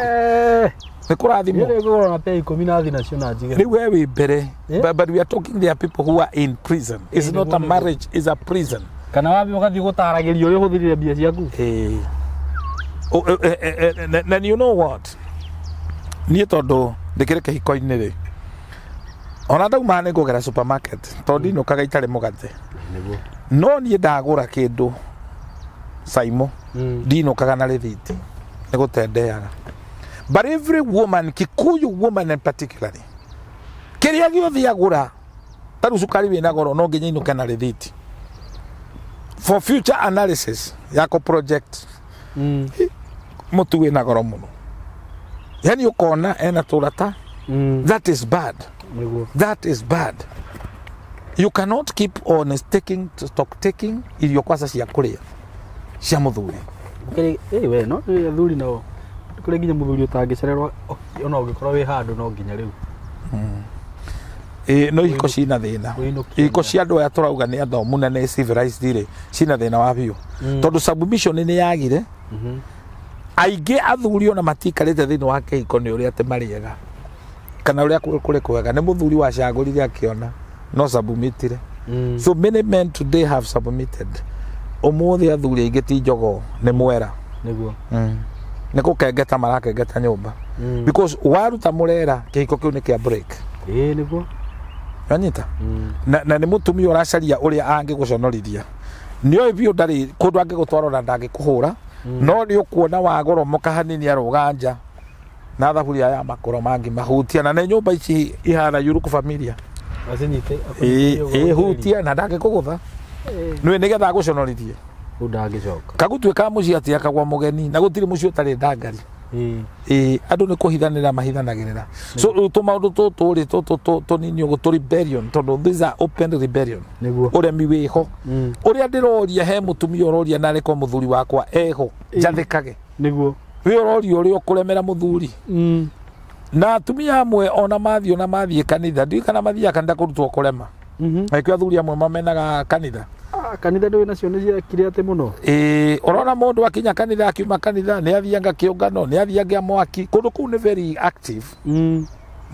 Nĩ kũrathimwo. Nĩ ngũgũra na pea ikũmi na thi nacio na njige. Rĩu we wĩ mbere. Eh? But we are talking there are people who are in prison. It's Eh, not a nĩguo, nĩguo. marriage, it's a prison. Kana wambe ũgathiĩ gũtaragĩrio ũrĩa ũhũthĩrire mbia ciaku. Eh. Oh, and you know what? Niĩ tondũ ndĩkĩrĩ kĩhiko-inĩ rĩ, ona ndauma nĩ ngũgera supermarket tondũ ndinũkaga itarĩ mũgate. Nĩguo. No niĩ ndagũra kĩndũ Saimo, ndinũkaga na rĩthiti, nĩ gũtendeaga. But every woman, Kikuyu woman in particularly, kĩrĩa gĩothe agũra, ta rĩu cukari wĩna goro, no nginya inũke na rĩthiti for future analysis yako project. Mũtu wĩna goro mũno, yani ũkona ena tũrata. That is bad. Nĩguo. That is bad. You cannot keep on taking stock, taking irio kwanza cia kũrĩa cia mũthuri. Kĩrĩ ĩ we no nĩ athuri nao kũrĩ nginya mũthuri ũtangĩcererwo ona ũngĩkorwo wĩ handũ no nginya rĩu. Ĩ no ihiko cina thĩna. Kũinũkia. Ihiko cia andũ aya tũrauga nĩ athomu na nĩ civilized rĩ, cina thĩna wa biũ, tondũ submission nĩ yagire. Aingĩ athuri ona matiikarĩte thĩinĩ wa kĩhiko nĩ ũrĩa atĩ marĩega kana ũrĩa kũrĩ kwega, nĩ mũthuri wacagũrire akĩona no submitire. So many men today have submitted. Ũmũthĩ athuri aingĩ ti njogoo, nĩ mwera. Nĩguo. Nĩ kũkengeta marakengeta nyũmba, because waruta mũrera kĩhiko kĩu nĩ kĩa break. Ĩ nĩguo. Wanyita? Na nĩ mũtumia ũracaria ũrĩa angĩgũconorithia, nĩ oĩ biũ ndarĩ kũndũ angĩgũtwara ona ndangĩkũhũra, no nĩ ũkuona wagoromoka hanini arũga nja na thaburia ya makoro mangĩ mahutia, na nĩ nyũmba ici ihana yuruku familia. Acinyite. Ĩ hutia na ndangĩkũgũtha nĩ nĩgetha agũconorithie. Rĩu ndangĩcoka. Kagũtuĩka mũciĩ atĩ akagwa mũgeni na gũtirĩ mũciĩ ũtarĩ ndangari. Ĩ. Ĩ andũ nĩ kũhithanĩra mahithanagĩrĩra, so rĩu tũmaũndũ tũtũ rĩ, tũtũ tũnini ũguo tũ rebellion, tondũ these are open rebellion. Nĩguo. Ũremi wĩho. Ũrĩa ndĩroria, he mũtumia ũroria narĩ ko mũthuri wakwa eho njathĩkage. Nĩguo. Wĩ ũroria ũrĩa ũkũremera mũthuri. Na atumia amwe ona mathiĩ, ona mathiĩ kanitha, ndiũĩ kana mathiaga kanitha kũrutwo kũrema. Nakĩo athuri amwe mamenaga kanitha. Ah, kanitha ndũĩ nacio nĩ ciakire atĩ mũno. Ĩĩ, ũrona mũndũ akinya kanitha, akiuma kanitha nĩ athianga kĩũngano, nĩ athianga mwaki kũndũ kũu, nĩ very active.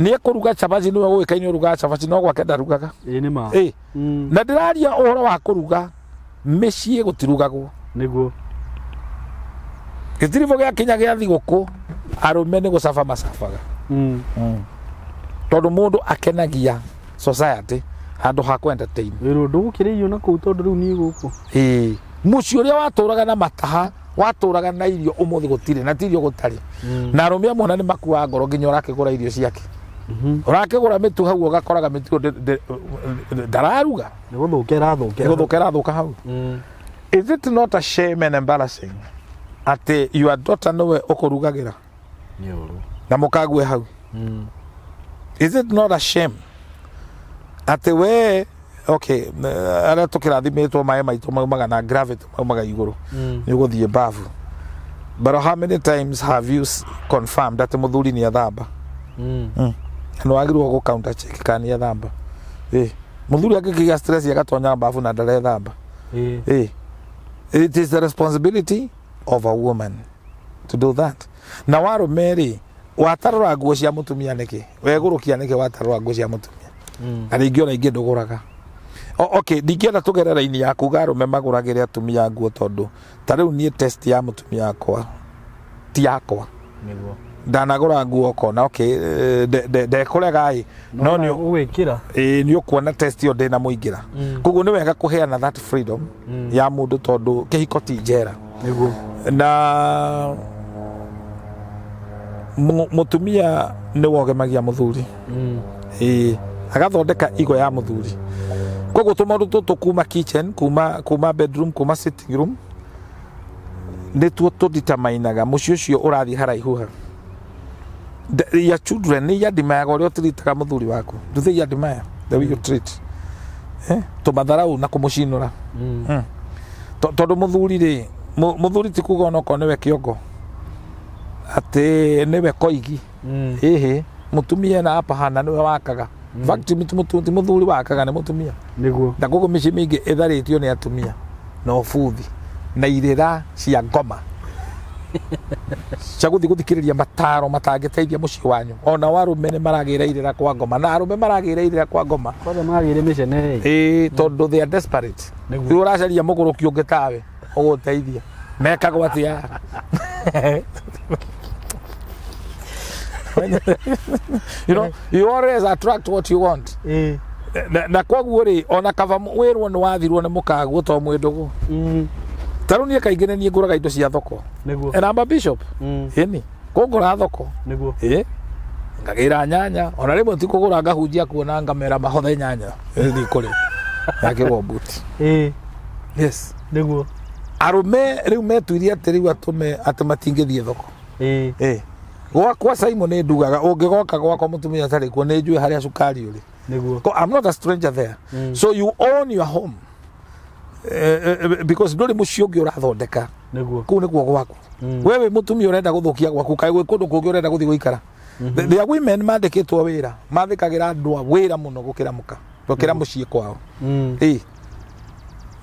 Nĩ ekũruga cabaci, nĩwe ũĩkaine ũrugaga cabaci, no gwake ndarugaga. Ĩ nĩ ma. Ĩ na ndĩraria ũhoro wa kũruga, mĩciĩ gũtirugagwo. Nĩguo. Gĩtiribũ gĩakinya gĩa thigũkũ, arũme nĩ gũcaba macabaga, tondũ mũndũ akenagia society handũ ha kũ entertain. Wĩrwo ndũgũkĩrĩirio na kũu tondũ rĩu niĩ gũkũ. Ĩĩ, mũciĩ ũrĩa watũraga na mataha, watũraga na irio, ũmũthĩ gũtirĩ na ti irio gũtarĩ, na arũme amwe ona nĩ makuaga ngoro nginya ũrakĩgũra irio ciake, ũrakĩgũra mĩtu hau, ũgakoraga mĩtu ĩyo ndararuga. Nĩ gũthũka ĩrathũkĩra. Gũthũka ĩrathũka hau. Is it not a shame and embarrassing atĩ your daughter nĩwe ũkũrugagĩra Nĩ ũru. na mũkague hau? Is it not a shame atĩ we, okay, arĩa tũkĩrathimĩtwo maĩ maitũ maumaga na gravity, maumaga igũrũ, nĩ ũgũthiĩ bafu, but how many times have you confirmed atĩ mũthuri nĩ athamba? Nĩ wagĩrĩirwo gũ counter check kana nĩ athamba. Ĩ mũthuri angĩkĩgĩa stress agatonya bafu na ndarethamba. Ĩ. Ĩ it is the responsibility of a woman to do that. Na warũme rĩ, watarũra nguo cia mũtumia nĩkĩ? Wegũrũkia nĩkĩ watarũra nguo cia mũtumia? Na rĩngĩ ona ingĩ ndũgũraga. Okay, ndingĩenda tũgere raini ya kuga arũme magũragĩre atumia nguo, tondũ ta rĩu niĩ test ya mũtumia wakwa ti yakwa. Nĩguo. Ndanagũra nguo ũkona okay, ndekũrega ĩ, no nĩ ũgwĩkĩra. Ĩ nĩ ũkuona test ĩyo ndĩna mũingĩra. Koguo nĩ wega kũheana that freedom ya mũndũ, tondũ kĩhiko ti njera. Nĩguo. Na mũtumia nĩ wogemagia mũthuri. Ĩ agathondeka igo ya mũthuri. Koguo tũmaũndũ tũtũ kuma kitchen, kuma bedroom, kuma sitting room, nĩtuo tũditamainaga mũciĩ ũcio ũrathiĩ haraihu ha. Your children nĩ iandimayaga ũrĩa ũtiritaga mũthuri waku. Do they admire the way you treat, eh? Tũmatharau na kũmũcinũra. Tondũ mũthuri rĩ, mũthuri ti kuga onokorwo nĩwe kĩongo atĩ nĩwe koigi. Ĩhĩ, mũtumia ena apahana nĩwe wakaga. In fact, ti mũthuri wakaga, nĩ mũtumia. Nĩguo. Na koguo mĩciĩ mĩingĩ ĩtharĩtio nĩ atumia na ũbuthi na irĩra cia ngoma. Cia gũthiĩ gũthikĩrĩria mataro matangĩteithia mũciĩ wanyu. Ona arũme nĩ maragĩra irĩra kwa ngoma na arũme maragĩra irĩra kwa ngoma. Kwanza magĩre mĩcene. Ĩĩ, tondũ they are desperate. Nĩguo. Rĩu ũracaria mũgũrũki ũngĩ tawe ũgũteithia. Mekagwo atĩa? You know, you always attract what you want. Ĩĩ. Na koguo rĩ, ona kaba wĩrwo nĩ wathirwo nĩ mũkaguo to mwĩ ndũgũ. Ta rĩu niĩ kaingĩ nĩ niĩ ngũraga indo cia thoko. Nĩguo. And I'm a bishop. Ĩni, kũngũra thoko. Nĩguo. Ĩ, ngagĩra nyanya, ona rĩmwe ti kũgũra ngahunjia kuona ngamera mahothe nyanya. Ĩthiĩ kũrĩ. Yakĩrwo buti. Ĩĩ. Yes. Nĩguo. Arũme rĩu metuirie atĩ rĩu atũme atĩ matingĩthiĩ thoko. Ĩĩ. Ĩ. Gwakwa Simon nĩ ndugaga, ũngĩgoka gwakwa mũtumia atarĩ kuo nĩ njũĩ harĩa cukari ũrĩ. Nĩguo. I'm not a stranger there. So you own your home. Because ndũrĩ mũciĩ ũngĩ ũrathondeka. Nĩguo. Kũu nĩkuo gwaku. We wĩ mũtumia ũrenda gũthũkia gwaku, kaĩ gwĩ kũndũ kũngĩ ũrenda gũthiĩ gũikara. There are women mandĩkĩtwo wĩra, mathĩkagĩra andũ a wĩra mũno gũkĩra mũka, gũkĩra mũciĩ kwao. Ĩ.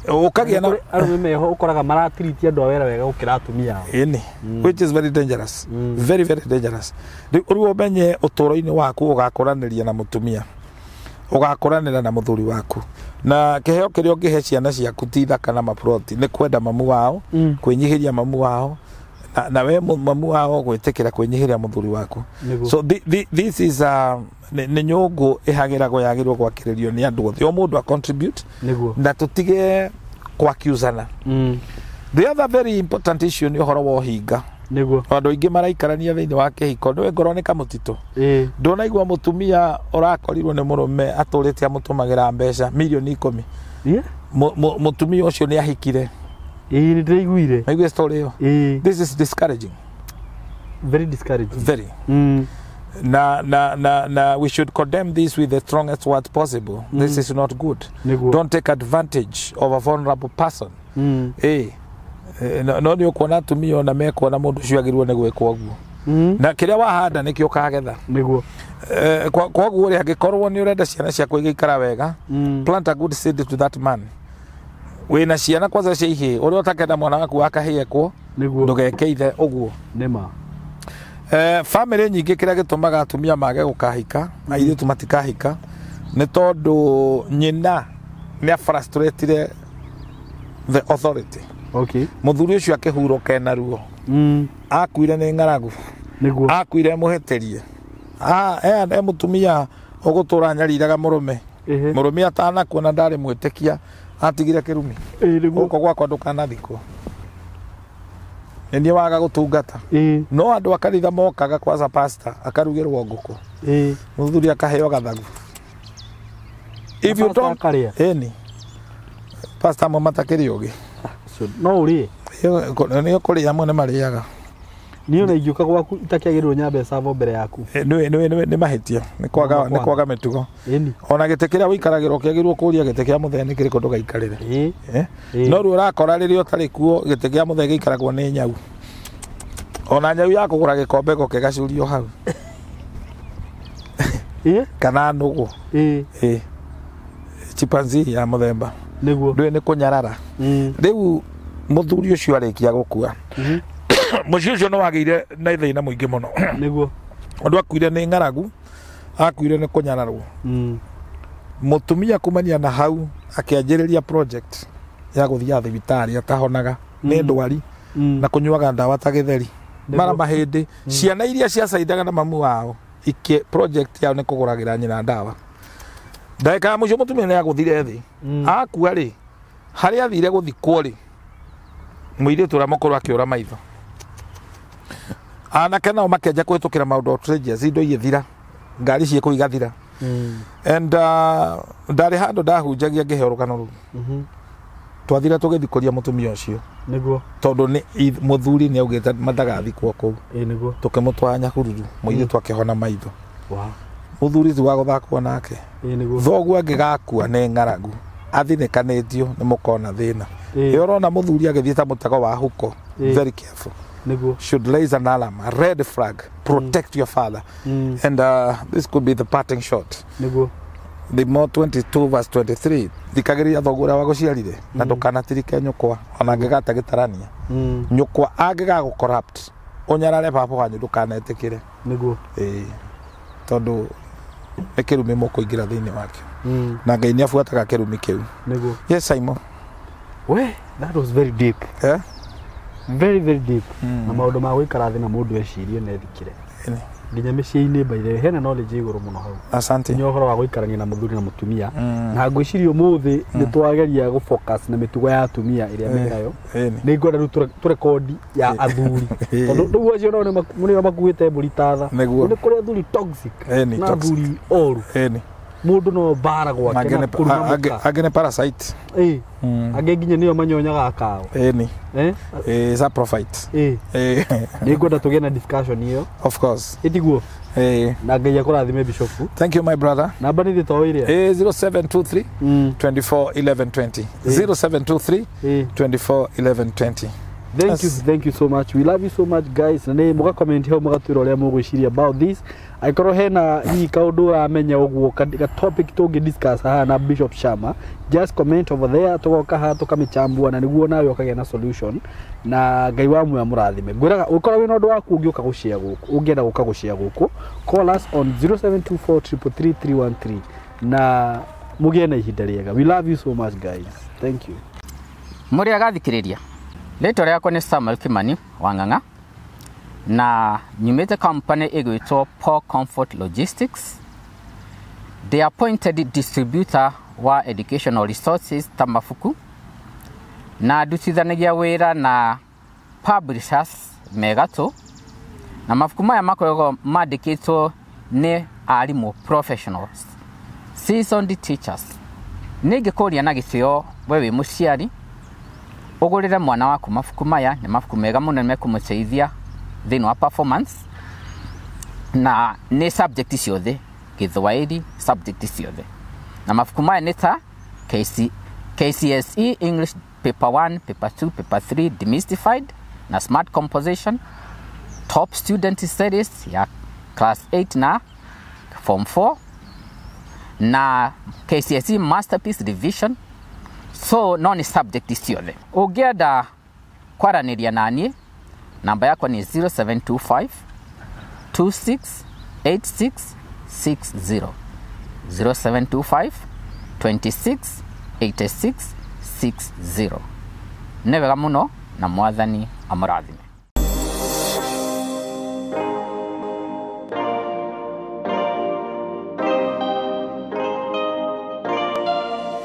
Ũkagĩa na Kũrĩ arũme meho ũkoraga maratiritia andũ a wĩra wega gũkĩra atumia ao. Ĩni, which is very dangerous. Very very dangerous. Rĩu ũmenye ũtũũro-inĩ waku ũgakũranĩria na mũtumia. Ũgakũranĩra na mũthuri waku. Na kĩheo kĩrĩa ũngĩhe ciana ciaku ti ithaka na maproti, nĩ kwenda mamu wao, kwĩnyihĩria mamu wao, na we mamu wao gwĩtĩkĩra kwĩnyihĩria mũthuri waku. Nĩguo. So this is nĩ nyũngũ ĩhagĩragwo yagĩrĩirwo gwakĩrĩrio nĩ andũ othe. O mũndũ a contribute Nĩguo. na tũtige kwakiuzana. The other very important issue nĩ ũhoro wa ũhinga. Nĩguo. Andũ aingĩ maraikarania thĩinĩ wa kĩhiko, nĩwe ngorwo nĩ kamũtitũ. Ĩĩ. Ndũnaigua mũtumia ũrakorirwo nĩ mũrũme atũrĩte amũtũmagĩra mbeca mirioni 10. Ĩĩ. Mũtumia ũcio nĩ ahikire. Ĩĩ, nĩ ndĩraiguire. Maigua story ĩyo. Ĩĩ. This is discouraging. Very discouraging. Very. Na we should condemn this with the strongest word possible. This is not good. Nĩguo. Don't take advantage of a vulnerable person. Ĩĩ. No nĩ ũkuona atumia ona mekuona mũndũ ũcio agĩrĩirwo nĩ gwĩkwo ũguo. Na kĩrĩa wahanda nĩkĩo ũkagetha. Nĩguo. Koguo rĩ, angĩkorwo nĩ ũrenda ciana ciaku igĩikara wega, plant a good seed to that man. Wĩna ciana kwanza cia ihĩĩ, ũrĩa ũtakenda mwana waku wa kahĩĩ ekwo, Nĩguo. ndũgeke ithe ũguo. Nĩma. Family nyingĩ kĩrĩa gĩtũmaga atumia mage gũkahika, airĩtu matikahika, nĩ tondũ nyina nĩ afrustratire the authority. Okay. Mũthuri ũcio akĩhurũka ena ruo. Akuire nĩ ng'aragu. Nĩguo. Akuire mũhĩtĩrie. E mũtumia ũgũtũra nyariraga mũrũme. Mũrũme atanakua na ndarĩ mwĩtĩkia, atigire kĩrumi. Ĩĩ, nĩguo. Gũkũ gwakwa ndũkanathikwo. Nĩ niĩ waga gũtungata. Ĩĩ. No andũ a kanitha mokaga kwaza pastor akarugĩrwo ngũkũ. Ĩĩ. Mũthuri akaheo gathagu. If you Pastor don't akarĩa. Ĩni. Pastor amwe matakĩrĩ ũgĩ. No ũrĩe. Nĩ kũrĩa amwe nĩ marĩaga. Niĩ ona ingĩũka gwaku itakĩagĩrĩirwo nyambe cavo mbere yaku. Nĩ mahĩtia, nĩ kwaga mĩtugo. Ĩni. Ona gĩtĩ kĩrĩa ũikaragĩra ũkĩagĩrĩirwo kũũria gĩtĩ kĩa mũthee nĩ kĩrĩkũ ndũgaikarĩre. Ĩĩ. No rĩu ũrakora rĩrĩa ũtarĩ kuo gĩtĩ kĩa mũthee gĩikaragwo nĩ nyau. Ona nyau ya kũgũra gĩkombe goke gacurio hau. Ĩĩ. Kana nũgũ. Ĩĩ. Ĩĩ. Chimpanzee ya mũthemba. Nĩguo. Ndũĩ nĩ kũnyarara. Rĩu mũthuri ũcio arĩkia gũkua. Mũciĩ ũcio nĩ wagĩire na thĩna mũingĩ mũno. Nĩguo. Ũndũ akuire nĩ ng'aragu, akuire nĩ kũnyararwo. Mũtumia kumania na hau akĩanjĩrĩria project ya gũthiaga thibitarĩ atahonaga nĩ ndwari na kũnyuaga ndawa ta gĩtheri. Mara mahĩndĩ ciana iria ciacaindaga na mamu wao ikĩ project yao nĩ kũgũragĩra nyina ndawa. Ndagĩka ya mũico mũtumia nĩ agũthire thĩ. Akua rĩ, harĩa athire gũthikwo rĩ, mũirĩtu ũrĩa mũkũrũ akĩũra maitho. Anake nao makĩanjia kũhĩtũkĩra maũndũ outrageous, indo igĩthira, ngari ciĩkũu igathira. And ndarĩ handũ ndahunjagia ngĩheo rũgano rũu. Twathire tũgĩthikũria mũtumia ũcio. Nĩguo. Tondũ nĩ mũthuri nĩ augĩte matagathikwo kũu. Ĩĩ, nĩguo. Tũkĩmũtwara Nyahururu, mũirĩtu akĩhona maitho. Wow. Mũthuri ti wa gũthakwo nake. Ĩĩ, nĩguo. Thoguo angĩgakua nĩ ng'aragu, athinĩkanĩtio nĩ mũkona thĩna. Ĩĩ. Ĩ ũrona mũthuri agĩthiĩ ta mũtego wa huko. Ĩĩ. Very careful. Nĩguo. Should raise an alarm, a red flag. Protect your father. And this could be the parting shot. Nĩguo. Thimo 22 verse 23 thikagĩrĩria thoguo ũrĩa wagũciarire na ndũkanatirike nyũkwa ona angĩgate gĩtarania. Nyũkwa angĩgagũ corrupt ũnyarare baba wanyu ndũkanetĩkĩre. Nĩguo. Ĩĩ, tondũ nĩ kĩrumi mũkũingĩra thĩinĩ wakĩo. Na Ngai nĩ abuataga kĩrumi kĩu. Nĩguo. Yes, Simon. We, that was very deep. Eh? Very very deep. Na maũndũ ma gũikara thĩ na mũndũ ecirie na ethikĩre. Ĩni. Nginya mĩciĩ-inĩ by the way hena knowledge igũrũ mũno hau. Asante. Nginya ũhoro wa gũikarania na mũthuri na mũtumia. Na ngwĩciria ũmũthĩ nĩ twageria gũ focus na mĩtugo ya atumia ĩrĩa menayo. Ĩni. Nĩ ngwenda rĩu tũrekondi ya athuri. Tondũ rĩu acio nao nĩo makuĩte mbũri ta tha. Nĩguo. Nĩ kũrĩ athuri toxic Ĩni, na toxic. athuri oru. Ĩni. Mũndũ no mbara gwake Angĩ na nĩ- kũruma mũka. angĩ nĩ parasite. Ĩĩ. Angĩ nginya nĩo manyonyaga akao. Ĩni. Eh? Ĩĩ, saprophyte. Ĩĩ. Ĩĩ. Nĩ ngwenda tũgĩe na discussion ĩyo. Of course. Ĩtiguo. Ĩĩ. Na Ngai akũrathime Bishop. Thank you my brother. Namba nĩ thĩ ĩrĩa. Ĩĩ, 0723 24 11 20. 0723 Ĩĩ. 24 11 20. Thank Yes. you, thank you so much. We love you so much guys. Na nĩ mũga comment hau mũgatwĩra ũrĩa mũgwĩciria about this. Angĩkorwo hena hihi kaũndũ ũramenya ũguo ka topic tũngĩ discuss haha na Bishop Sharma, just comment over there, tũgoka haha tũkamĩchambua na nĩguo nawe ũkagĩa na solution. Na Ngai wa muoyo amũrathime. Ngwĩraga ũngĩkorwo wĩna ũndũ waku ũngĩũka gũshare gũkũ, ũngĩenda gũka gũshare gũkũ, call us on 0724333313 na mũgĩe na ihinda rĩega. We love you so much guys. Thank you. Mũrĩ agathikĩrĩria, rĩtwa rĩakwa nĩ Samuel Kimani wa Ng'ang'a na nyumĩte company ĩgwĩtwo Paul Comfort Logistics. The appointed distributor wa educational resources ta mabuku na ndutithanagia wĩra na publishers megatũ, na mabuku maya makoragwo mandĩkĩtwo nĩ arimũ professionals, seasoned teachers. Nĩ ingĩkũria na gĩtĩo we wĩ mũciari ũgũrĩre mwana waku mabuku maya, nĩ mabuku mega mũno nĩ mekũmũteithia thĩinĩ wa performance na nĩ subject ciothe, Gĩthwaĩri subject ciothe. Na mabuku maya nĩ ta KCSE English Paper 1, Paper 2, Paper 3 Demystified na Smart Composition, Top Student Series ya Class 8 na Form 4 na KCSE Masterpiece Revision. So no nĩ subject ciothe. Ũngĩenda kwaranĩria naniĩ, namba yakwa nĩ 0725 26 86 60, 0725 26 86 60. Nĩ wega mũno na Mwathani amũrathime.